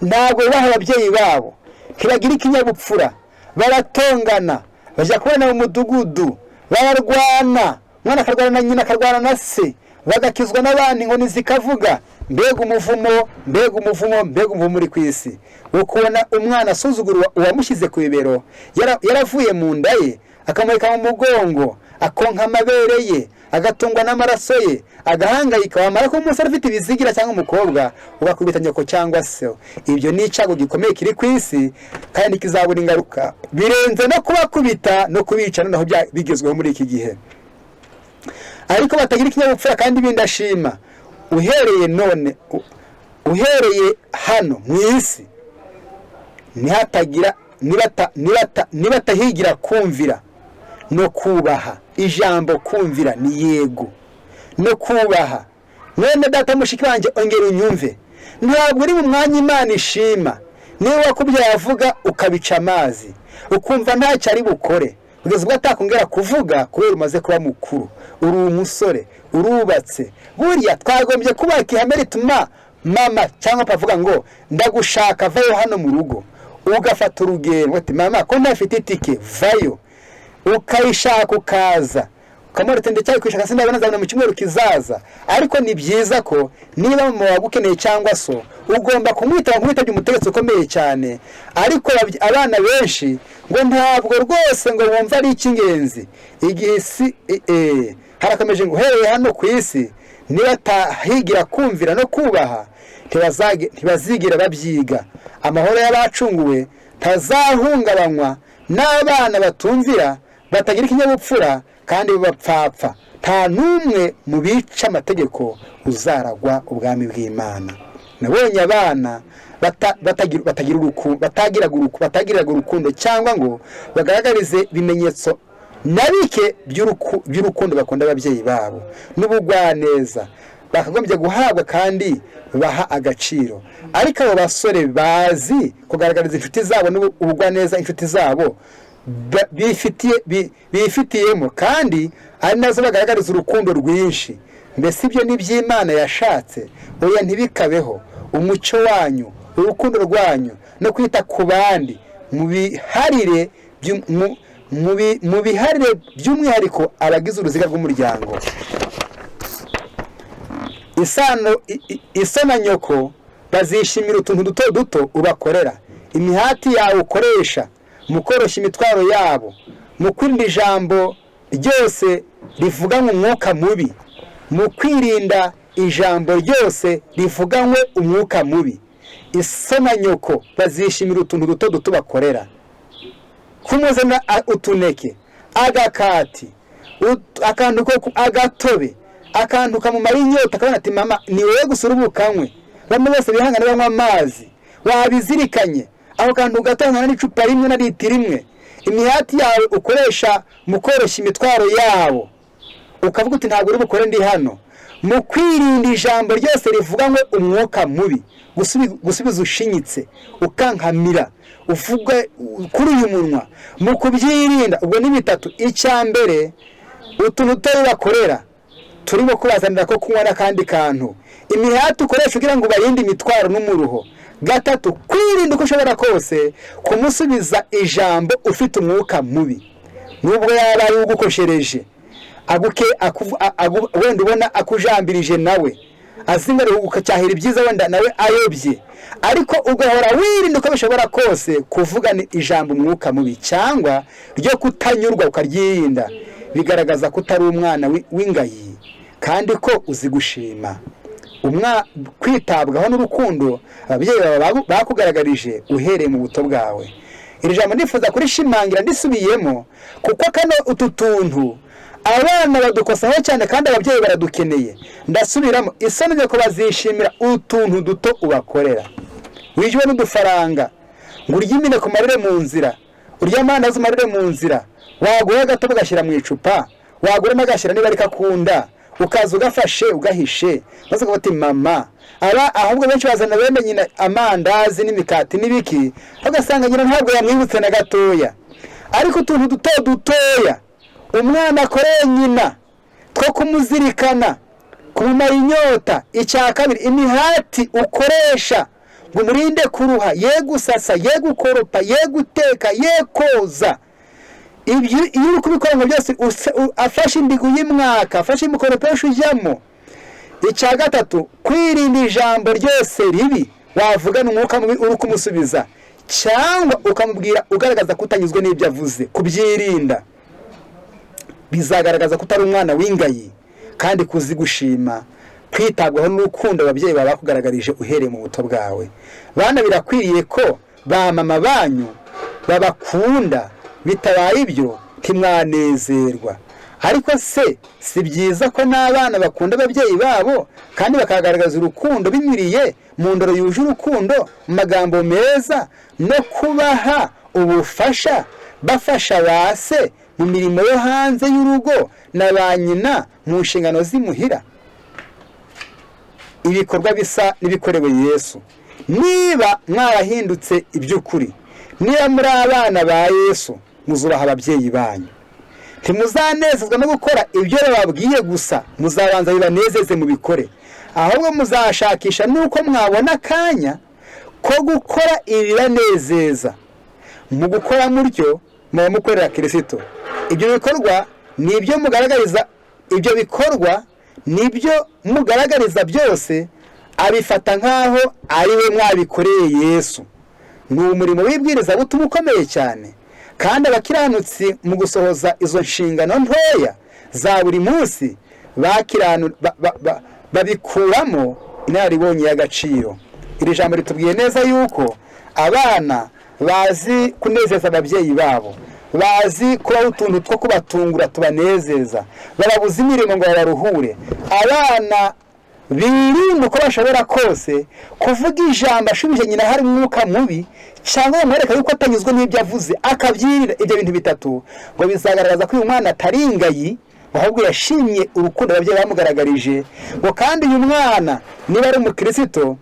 ntabwo bubaha ababyeyi babo, ntibagira ikinyabupfura, baratongana, bajya kubona mu mudugudu, bararwana, umwana akarwana na nyina, akarwana na se, bagakizwa n'abandi, inkoni zikavuga. Mbega umuvumo, mbega umuvumo, mbega umuvumo uri ku isi wo kubona umwana asuzugura uwamushyize ku bibero, yaravuye mu nda ye, akamureka mu mugongo, akonka amabere ye, Agatungwa n'amaraso ye, agahangayika. Wamara kuba umusore ufite ibizigira cyangwa umukobwa, ugakubita nyoko cyangwa se. Ibyo ni icyago gikomeye kiri ku isi, kandi kizabura ingaruka birenze no kubakubita no kubica, noneho bigezweho muri iki gihe. Ariko batagira ikinyabupfura kandi bindashima, uhereye none, uhereye hano mu isi, nihatagira nibatahigira kumvira no kubaha. Ijambo kumvira ni yego, no kubaha. Mwene data, mushiki wanjye, ongera unyumve, ntabwo uri mu mwanya Imana ishima niba wakubyaye avuga ukabica amazi, ukumva ntacyo ari bukore, kugeza ubwo atakongera kuvuga kubera umaze kuba mukuru, uri umusore, urubatse. Buriya twagombye kubaka ihame rituma mama cyangwa papa avuga ngo ndagushaka, vayo hano mu rugo. Ugafata urugendo, uti mama ko ntafite itike, vayo, ukayishaka ukaza, ukamwereka ndetse kwishaka sindabona, nzabona mu cyumweru kizaza. Ariko ni byiza ko niba mama wagukeneye cyangwa so, ugomba kumwitaba nk'uwitabye umutegetsi ukomeye cyane. Ariko abana benshi ngo ntabwo rwose ngo bumva ari icy'ingenzi. Igihe isi harakomeje ngo uhereye hano ku isi, nibatahigira kumvira no kubaha, ntibazigera babyiga. Amahoro y'abacunguwe ntazahungabanywa n'abana batumvira, batagira ikinyabupfura kandi bapfapfa. Nta n'umwe mu bica amategeko uzaragwa ubwami bw'Imana. Nabonye abana batagiraga urukundo cyangwa ngo bagaragarize ibimenyetso na bike by'urukundo bakunda ababyeyi babo n'ubugwaneza bakagombye guhabwa kandi baha agaciro. Ariko abo basore bazi kugaragariza inshuti zabo n'ubugwaneza inshuti zabo bifitiyemo, kandi ari nazo bagaragariza urukundo rwinshi. Mbese ibyo ni iby'Imana yashatse? Oya, ntibikabeho. Umucyo wanyu, urukundo rwanyu no kwita ku bandi mu biharire by'umwihariko abagize uruziga rw'umuryango. Iso na nyoko bazishimira utuntu duto duto ubakorera, imihati yawe ukoresha mu koroshya imitwaro yabo, mu kwirinda ijambo ryose rivuganywe umwuka mubi, mu kwirinda ijambo ryose rivuganywe umwuka mubi. Iso na nyoko bazishimira utuntu duto duto bakorera, kumuzana utuneke, agakati, akantu ko agatobe, akantu kamumara inyota, akabona ati mama ni wowe gusa urubukanywe, bamwe bose bihangana banywa amazi, wabizirikanye aho kantu gatangana n'icupa rimwe na litiro imwe. Imihati yawe ukoresha mu koroshya imitwaro yabo, ukavuga uti ntabwo uri bukore ndi hano, mu kwirinda ijambo ryose rivuganywe umwuka mubi, gusubiza ushinyitse, ukankamira, uvuga kuri uyu munwa, mu kubyirinda. Ubwo ni bitatu. Icya mbere, utuntu duto bakorera turimo kubazanira ko kunywa n'akandi kantu, imihati ukoresha kugira ngo ubarinde imitwaro n'umuruho. Gatatu, kwirinda uko ushobora kose kumusubiza ijambo ufite umwuka mubi, nubwo yaba ari ugukoshereje, wenda ubona akujambirije nawe azinga ukacyahira ibyiza, wenda nawe ayobye, ariko ugahora wirinda uko bishobora kose kuvuga ijambo umwuka mubi cyangwa ryo kutanyurwa, ukaryirinda. Bigaragaza ko utari umwana w'ingayi kandi ko uzi gushima. Kwitabwaho n'urukundo ababyeyi bawe bakugaragarije uhereye mu buto bwawe. Iri jambo ndifuza kurishimangira ndisubiyemo, kuko kano utu tuntu abana badukosaho cyane kandi ababyeyi baradukeneye. Ndasubiramo, isoni ko bazishimira utuntu duto ubakorera. Wijwe n'udufaranga ngo urye imineke umarire mu nzira, urye amandazi umarire mu nzira, wagura gato ugashyira mu icupa, waguramo agashyira niba ariko akunda, ukaza ugafashe ugahishe, maze ukavuga uti mama. Aba ahubwo benshi bazana bene nyina amandazi n'imikati n'ibiki, ugasanga nyina ntabwo yamwibutse na gatoya. Ariko utuntu duto dutoya umwana akoreye nyina two kumuzirikana, kumumara inyota. Icya kabiri, imihati ukoresha ngo umurinde kuruha, ye gusasa, ye gukoropa, ye guteka, ye koza. Ibyo iyo uri kubikora ngo byose afashe indigo y'imwaka, afashe imikoropesho ujyamo. Icya gatatu, kwirinda ijambo ryose ribi wavugana umwuka mubi uri kumusubiza, cyangwa ukamubwira ugaragaza ko utanyuzwe n'ibyo avuze. Kubyirinda bizagaragaza ko utari umwana w'ingayi. Kandi kuzi gushima kwitabwaho n'urukundo ababyeyi bawe bakugaragarije uhereye mu buto bwawe. Bana, birakwiriye ko ba mama banyu babakunda, bitabaye ibyo ntimwanezerwa. Ariko se si byiza ko n'abana bakunda ababyeyi babo kandi bakagaragaza urukundo binyuriye mu ndoro yuje urukundo, mu magambo meza no kubaha ubufasha, bafasha ba se mu mirimo yo hanze y'urugo na ba nyina mu nshingano z'imuhira? Ibikorwa bisa n'ibikorewe Yesu. Niba mwarahindutse iby'ukuri, niba muri abana ba Yesu, muzubaha ababyeyi banyu. Ntimuzanezezwa no gukora ibyo bababwiye gusa, muzabanza bibanezeze mubikore, ahubwo muzashakisha nuko mwabona akanya ko gukora ibibanezeza. Mu gukora mutyo muba mukorera Kirisito. Ibyo bikorwa ni ibyo mugaragariza, ibyo bikorwa nibyo mugaragariza byose abifata nk'aho ari we mwabikoreye Yesu. Ni umurimo w'ibwirizabutumwa ukomeye cyane, kandi abakiranutsi mu gusohoza izo nshingano ntoya za buri munsi babikuramo inararibonye y'agaciro. Iri jambo ritubwiye neza yuko abana bazi kunezeza ababyeyi babo, bazi kubaho utuntu two kubatungura tubanezeza, bababuza imirimo ngo babaruhure. Abana birinda uko bashobora kose kuvuga ijambo ashubije nyina hari umwuka mubi, cyangwa bamwereka yuko atanyuzwe n'ibyo avuze, akabyirira. Ibyo bintu bitatu ngo bizagaragaza ko uyu mwana atari ingayi, ahubwo yashimye urukundo ababyeyi bamugaragarije. Ngo kandi uyu mwana niba ari umukristo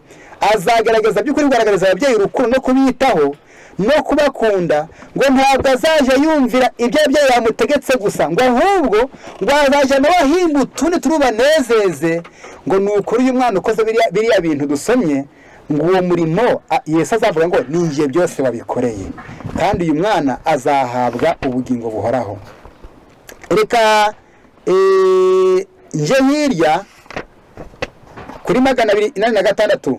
azagaragaza by'ukuri kugaragariza ababyeyi urukundo no kubitaho no kubakunda, ngo ntabwo azajya yumvira ibyo ababyeyi bamutegetse gusa, ngo ahubwo ngo azajya nawe ahimba utundi turubanezeze. Ngo ni ukuri uyu mwana ukoze biriya bintu dusomye, ngo uwo murimo Yesu azavuga ngo ni njye byose wabikoreye, kandi uyu mwana azahabwa ubugingo buhoraho. Reka nje hirya kuri 286.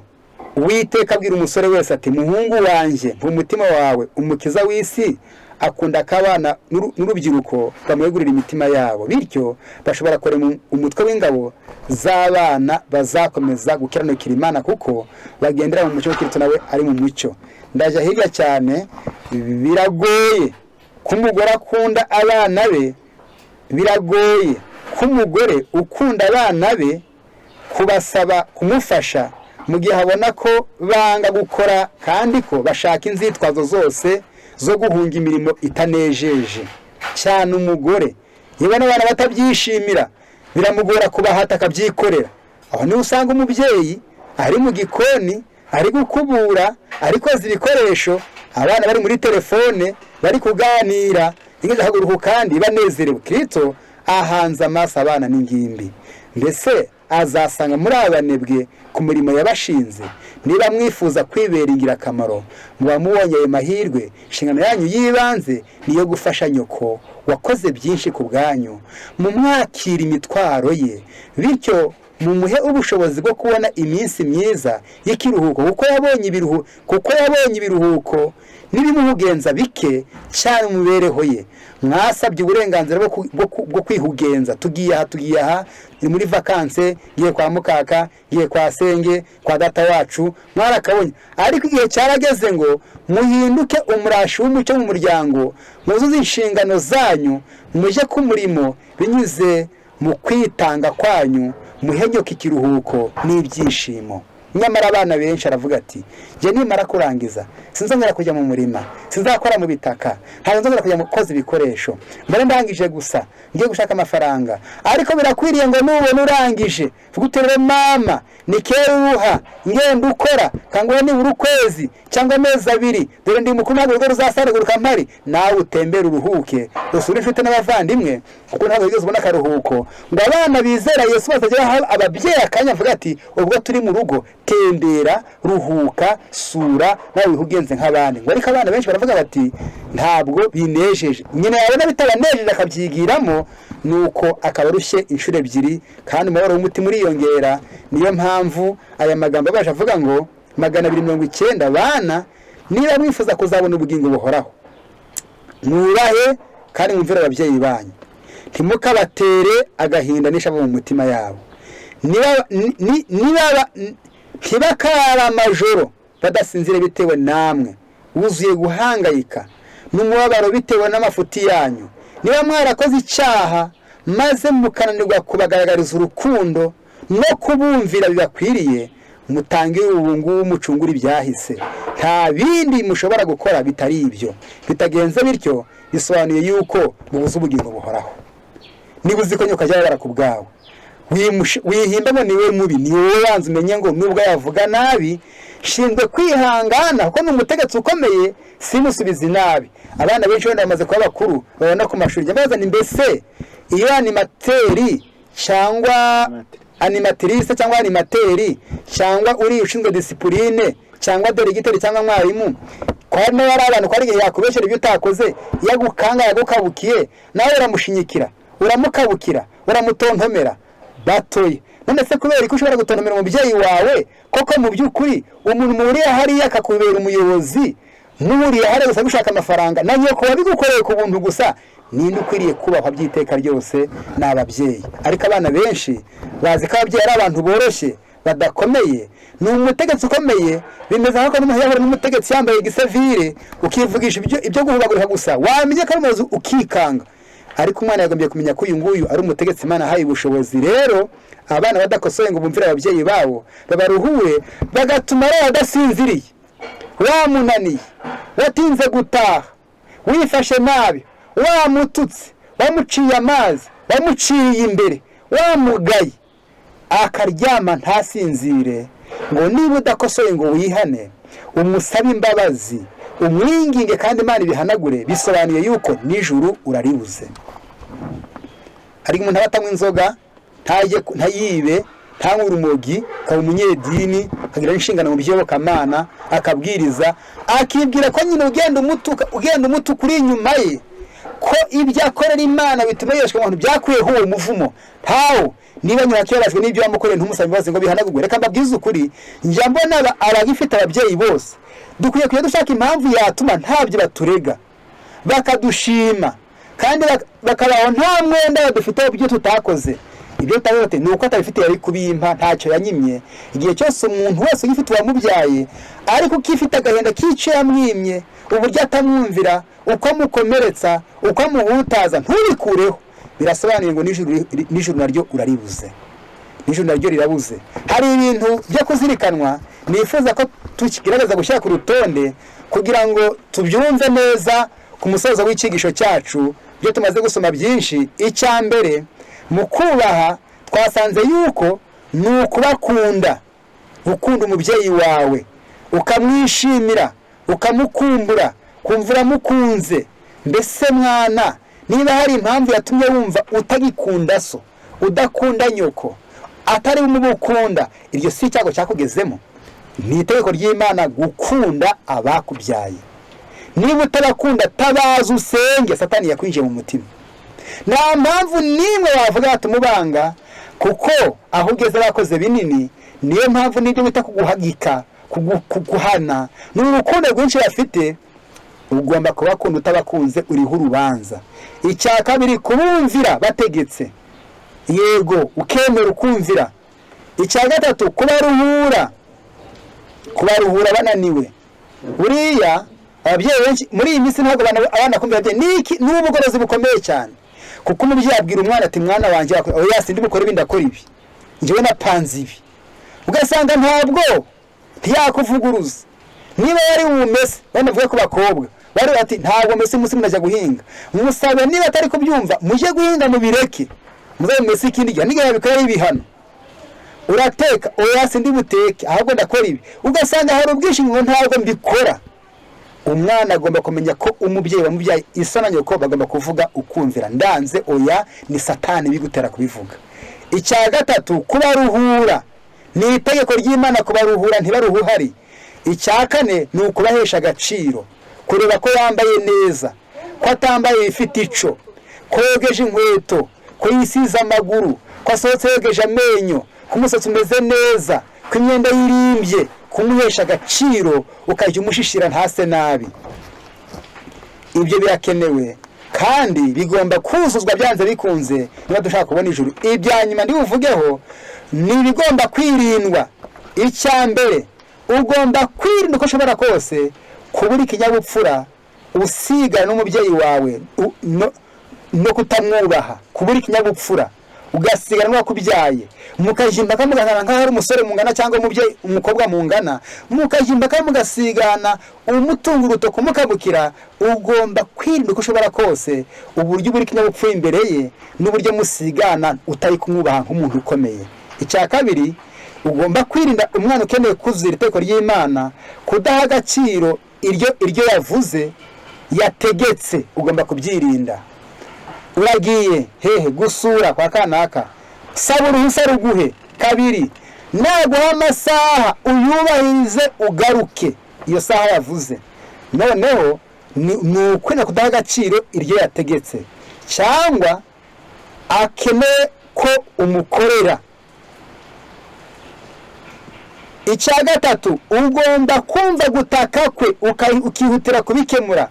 Uwiteka abwira umusore wese ati: muhungu wanjye, mpa umutima wawe, umukiza w'isi akunda ko abana n'urubyiruko bamwegurira imitima yabo, bityo bashobora kurema umutwe w'ingabo z'abana bazakomeza gukiranukira Imana, kuko bagendera mu mucyo, Kristo nawe ari mu mucyo. Ndajya hirya cyane. Biragoye ko umugore akunda abana be, biragoye ko umugore ukunda abana be kubasaba kumufasha mu gihe abona ko banga gukora, kandi ko bashaka inzitwazo zose zo guhunga imirimo itanejeje. Cyane umugore yewe n'abana batabyishimira, biramugora kubahata akabyikorera. Aho niho usanga umubyeyi ari mu gikoni, ari gukubura, ari koza ibikoresho, abana bari muri telefone bari kuganira, ingahaguruka kandi banezerewe. Kristo ahanze amaso abana n'ingimbi, mbese azasanga muri abanebwe ku murimo yabashinze. Niba mwifuza kwibera ingirakamaro, muba mubonye ayo mahirwe. Inshingano yanyu y'ibanze niyo gufasha nyoko wakoze byinshi ku bwanyu, mumwakira imitwaro ye, bityo mumuhe ubushobozi bwo kubona iminsi myiza y'ikiruhuko, kuko yabonye ibiruhuko n'ibimuhugenza bike cyane mu mibereho ye. Mwasabye uburenganzira bwo kwihugenza, tugiye aha, tugiye aha, ni muri vakanse, ngiye kwa mukaka, ngiye kwa senge, kwa data wacu, mwarakabonye. Ariko igihe cyarageze ngo muhinduke umurashi w'umucyo mu muryango, muzuze inshingano zanyu, mujye ku murimo binyuze mu kwitanga kwanyu, muhenyoke ikiruhuko n'ibyishimo. Nyamara abana benshi aravuga ati: njye nimara kurangiza sinzongera kujya mu murima, sinzakora mu bitaka, ntabwo nzongera kujya mu koza ibikoresho, mbere ndangije gusa ngiye gushaka amafaranga. Ariko birakwiriye ngo nubona urangije vuga uti: rero mama, ni kera uruha ngenda ukora kangura nibura ukwezi cyangwa amezi abiri, dore ndi mukuru, ntabwo urugo ruzasaruguruka mpari, nawe utembere uruhuke, usure inshuti n'abavandimwe, kuko ntabwo wigeze ubona akaruhuko. Ngo abana bizera Yesu bazajya baha ababyeyi akanya, avuga ati: ubwo turi mu rugo, tembera, ruhuka, sura, nawe wihugenze nk'abandi. Ngo ariko abana benshi baravuga bati: ntabwo binejeje. Nyina yabona bitabanejeje akabyigiramo, nuko akaba arushye inshuro ebyiri, kandi umubabaro w'umutima uriyongera. Niyo mpamvu aya magambo abaje avuga ngo 290: bana, niba mwifuza kuzabona ubugingo buhoraho, mwubahe kandi mwumvire ababyeyi banyu. Ntimukabatere agahinda n'ishavu mu mutima yabo. Ntibakarara amajoro badasinzire bitewe namwe, wuzuye guhangayika n'umubabaro bitewe n'amafuti yanyu. Niba mwarakoze icyaha maze mukananirwa kubagaragariza urukundo no kubumvira bibakwiriye, mutange ubu ngubu mucungure ibyahise. Nta bindi mushobora gukora bitari ibyo. Bitagenze bityo bisobanuye yuko mubuze ubugingo buhoraho. Niba uzi ko nyoko ajya ababara ku bwawe, wihimba ngo niwe mubi, ni wowe wanze. Umenye ngo nubwo yavuga nabi, shinzwe kwihangana kuko ni umutegetsi ukomeye, simusubize inabi. Abana benshi wenda bamaze kuba bakuru, babona ku mashuri, njya mbazana mbese iyo animateur cyangwa animatrice cyangwa animateur cyangwa uri ushinzwe discipline cyangwa directeur cyangwa mwarimu, kwa nawe ari abantu, ko ari igihe yakubeshyera ibyo utakoze, yagukanga yagukabukiye, nawe uramushinyikira, uramukabukira, uramutontomera batoye. None se kubera ko ushobora gutontomera umubyeyi wawe koko, mu by'ukuri umuntu muhuriye hariya akakubera umuyobozi, muhuriye hariya gusa gushaka amafaranga, na nyoko wabigukoreye ku buntu gusa, ninde ukwiriye kubahwa by'iteka ryose? Ni ababyeyi. Ariko abana benshi bazi ko ababyeyi ari abantu boroshye badakomeye. Ni umutegetsi ukomeye. Bimeze nk'uko n'umuntu yahura n'umutegetsi yambaye igisevire, ukivugisha ibyo guhubagurika gusa, wamenya ko ari umuyobozi ukikanga. Ariko umwana yagombye kumenya ko uyu nguyu ari umutegetsi Imana ahaye ubushobozi. Rero abana badakosoye ngo bumvire ababyeyi babo, babaruhure, bagatuma rero adasinziriye, wamunaniye, watinze gutaha, wifashe nabi, wamututse, wamuciye amazi, wamuciye imbere, wamugaye, akaryama ntasinzire, ngo niba udakosoye ngo wihane, umusabe imbabazi, umwinginge kandi Imana ibihanagure, bisobanuye yuko nijuru uraribuze. Hari umuntu aba atanywa inzoga, ntayibe, ntanywe urumogi, akaba umunyedini, akagira n'inshingano mu by'iyobokamana, akabwiriza, akibwira ko nyine ugenda umutuka uri inyuma ye, ko ibyo akorera Imana bituma yeshwa abantu byakuyeho uwo muvumo. Ntawo. Niba nyina akibabajwe n'ibyo wamukoreye, ntumusabe imbabazi ngo bihanagurwe. Reka mbabwize ukuri, njya mbona abagifite ababyeyi bose dukwiye kujya dushaka impamvu yatuma ntabyo baturega, bakadushima, kandi bakabaho nta mwenda badufiteho ibyo tutakoze. Ibyo tutakoze ni uko atabifite yari kubimpa, ntacyo yanyimye. Igihe cyose umuntu wese ugifite uwamubyaye ariko ukifite agahinda k'icyo yamwimye, uburyo atamwumvira, uko amukomeretsa, uko amuhutaza, ntubikureho, birasobanuye ngo nijuru naryo uraribuze, nijuru naryo rirabuze. Hari ibintu byo kuzirikanwa nifuza ko tukigerageza gushyira ku rutonde kugira ngo tubyumve neza ku musozo w'icyigisho cyacu, byo tumaze gusoma byinshi. Icya mbere mu kubaha twasanze yuko ni ukubakunda, gukunda umubyeyi wawe, ukamwishimira, ukamukumbura, kumva uramukunze. Mbese mwana, niba hari impamvu yatumye wumva utagikunda so, udakunda nyoko, atari umubukunda, iryo si icyago cyakugezemo. Ni itegeko ry'Imana gukunda abakubyaye. Niba utabakunda, tabaza usenge, Satani yakwinjiye mu mutima. Nta mpamvu nimwe wavuga batumubanga, kuko aho ugeze bakoze binini. Niyo mpamvu n'ibyo bita kuguhagika, kuguhana, ni urukundo rwinshi bafite. Ugomba kubakunda, utabakunze uriho urubanza. Icya kabiri, kubumvira bategetse, yego ukemera ukumvira. Icya gatatu, kubaruhura, kubaruhura bananiwe. Buriya ababyeyi benshi muri iyi minsi ntabwo abana kumvira ababyeyi, niki ni ubugorozi bukomeye cyane, kuko umubyeyi abwira umwana ati mwana wanjye oya sindi bukore ibi, ndakora ibi, njyewe napanze ibi, ugasanga ntabwo ntiyakuvuguruza. Niba yari umumese, banavuga ku bakobwa bari bati ntabwo mese umunsi murajya guhinga, musabe niba atari kubyumva mujye guhinga mubireke, muzabe mese ikindi gihe, n'igihe babikora ari ibihano. Urateka, oya sindi buteke, ahubwo ndakora ibi, ugasanga hari ubwishingizi ntabwo mbikora. Umwana agomba kumenya ko umubyeyi wamubyaye isa na nyoko bagomba kuvuga ukumvira. Ndanze, oya, ni Satani bigutera kubivuga. Icya gatatu, kubaruhura, ni itegeko ry'Imana kubaruhura, ntibaruhuhari. Icya kane ni ukubahesha agaciro, kureba ko yambaye neza, ko atambaye ifite ico, ko yogeje inkweto, ko yisize amaguru, ko asohotse yogeje amenyo, ko umusatsi umeze neza, ko imyenda yirimbye, kumuhesha agaciro, ukajya umushishira ntase nabi. Ibyo birakenewe. Kandi bigomba kuzuzwa byanze bikunze niba dushaka kubona ijuru. Ibya nyuma ndi buvugeho ni ibigomba kwirindwa. Icya mbere, ugomba kwirinda uko ushobora kose kubura ikinyabupfura usigana n'umubyeyi wawe no kutamwubaha. Kubura ikinyabupfura ugasigana n'uwakubyaye, mukajya impaka mugangana nk'aho ari umusore mungana cyangwa umubyeyi umukobwa mungana, mukajya impaka mugasigana umutunga urutoki umukabukira. Ugomba kwirinda uko ushobora kose uburyo ubura ikinyabupfura imbere ye n'uburyo musigana utari kumwubaha nk'umuntu ukomeye. Icya kabiri, ugomba kwirinda umwana ukeneye kuzira itegeko ry'Imana kudaha agaciro iryo yavuze yategetse. Ugomba kubyirinda. Uragiye hehe gusura kwa kanaka, saba uruhusa ruguhe. Kabiri, naguha amasaha uyubahirize ugaruke iyo saha yavuze. Noneho ni ukwenda kudaha agaciro iryo yategetse cyangwa akeneye ko umukorera. Icya gatatu, ugomba kumva gutaka kwe ukihutira kubikemura.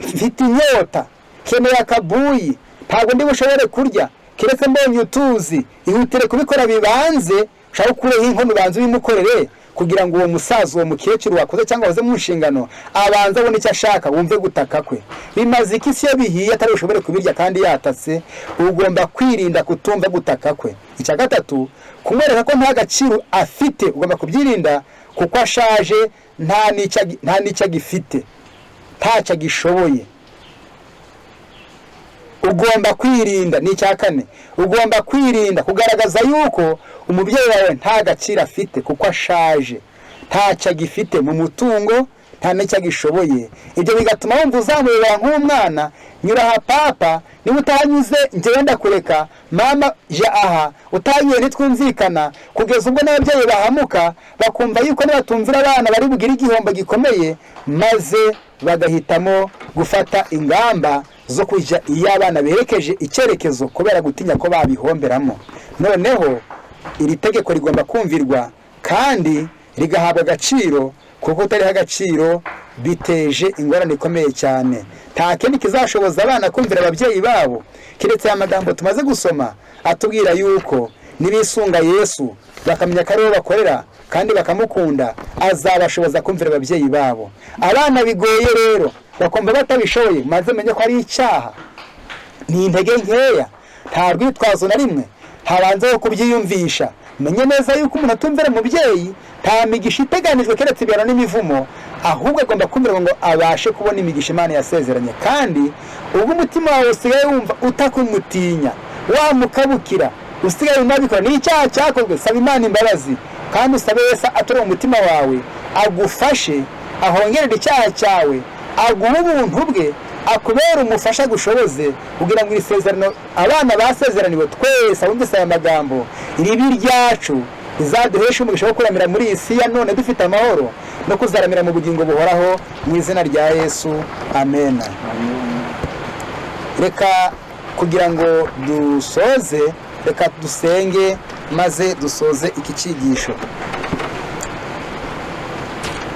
Mfite inyota, keneye akabuyi, ntabwo ndi bushobore kurya keretse mbonye utuzi. Ihutire kubikora bibanze, ushaka ukureho inkono ubanze ubimukorere kugira ngo uwo musaza, uwo mukecuru wakoze cyangwa wahoze mu nshingano abanze abone icyo ashaka, wumve gutaka kwe. Bimaze iki se iyo bihiye atari bushobore kubirya kandi yatatse? Ugomba kwirinda kutumva gutaka kwe. Icya gatatu, kumwereka ko nta gaciro afite. Ugomba kubyirinda kuko ashaje, nta n'icyo agifite, ntacyo agishoboye. Ugomba kwirinda. Ni icya kane, ugomba kwirinda kugaragaza yuko umubyeyi wawe nta gaciro afite kuko ashaje, ntacyo agifite mu mutungo, nta n'icyo agishoboye. Ibyo bigatuma wumva uzamureba nk'umwana. Nyura aha papa, niba utanyuze njyewe ndakureka, mama jya aha, utanyuye ntitwumvikana. Kugeza ubwo n'ababyeyi bahamuka bakumva yuko nibatumvira abana bari bugire igihombo gikomeye, maze bagahitamo gufata ingamba zo kujya iyo abana berekeje icyerekezo kubera gutinya ko babihomberamo. Noneho iri tegeko rigomba kumvirwa kandi rigahabwa agaciro, kuko utariha agaciro biteje ingorane ikomeye cyane. Nta kindi kizashoboza abana kumvira ababyeyi babo keretse aya magambo tumaze gusoma atubwira yuko nibisunga Yesu bakamenya ko ariwe bakorera kandi bakamukunda, azabashoboza kumvira ababyeyi babo. Abana bigoye rero bakumva batabishoboye, maze menye ko ari icyaha, ni intege nkeya, nta rwitwazo na rimwe, habanzeho kubyiyumvisha. Menye neza yuko umuntu atumvira umubyeyi nta migisha iteganijwe keretse ibihano n'imivumo, ahubwo agomba kumvira ngo abashe kubona imigisha Imana yasezeranye. Kandi ubwo umutima wawe usigaye wumva utakumutinya, wamukabukira, usigaye unabikora, ni icyaha cyakozwe, saba Imana imbabazi kandi usabe Yesu ature mu mutima wawe, agufashe, ahongerere icyaha cyawe, aguhe ubuntu bwe, akubere umufasha, agushoboze kugira ngo iri sezerano abana basezeraniwe twese abumvise aya magambo ribe iryacu, rizaduheshe umugisha wo kuramira muri iyi si ya none dufite amahoro no kuzaramira mu bugingo buhoraho, mu izina rya Yesu, amen. Reka kugira ngo dusoze, reka dusenge maze dusoze iki cyigisho.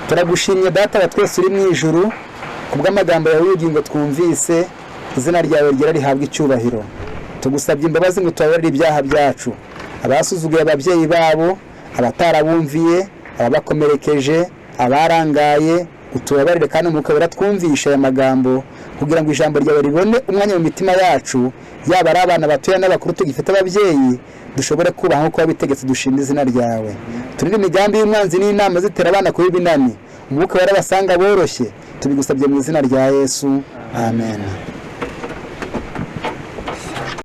Turagushimye Data wa twese uri mu ijuru kubw'amagambo yawe y'ubugingo twumvise, izina ryawe ryera rihabwa icyubahiro. Tugusabye imbabazi ngo tubabarire ibyaha byacu, abasuzuguye ababyeyi babo, abatarabumviye, ababakomerekeje, abarangaye, utubabarire kandi Umwuka Wera twumvishe aya magambo kugira ngo ijambo ryawe ribone umwanya mu mitima yacu, yaba ari abana batoya n'abakuru tugifite ababyeyi, dushobore kubaha nk'uko wabitegetse. Dushima izina ryawe. Turinde imigambi y'umwanzi n'inama zitera abana kuba ibinani. Umwuka Wera abasanga boroshye. Tubigusabye mu izina rya Yesu, amen.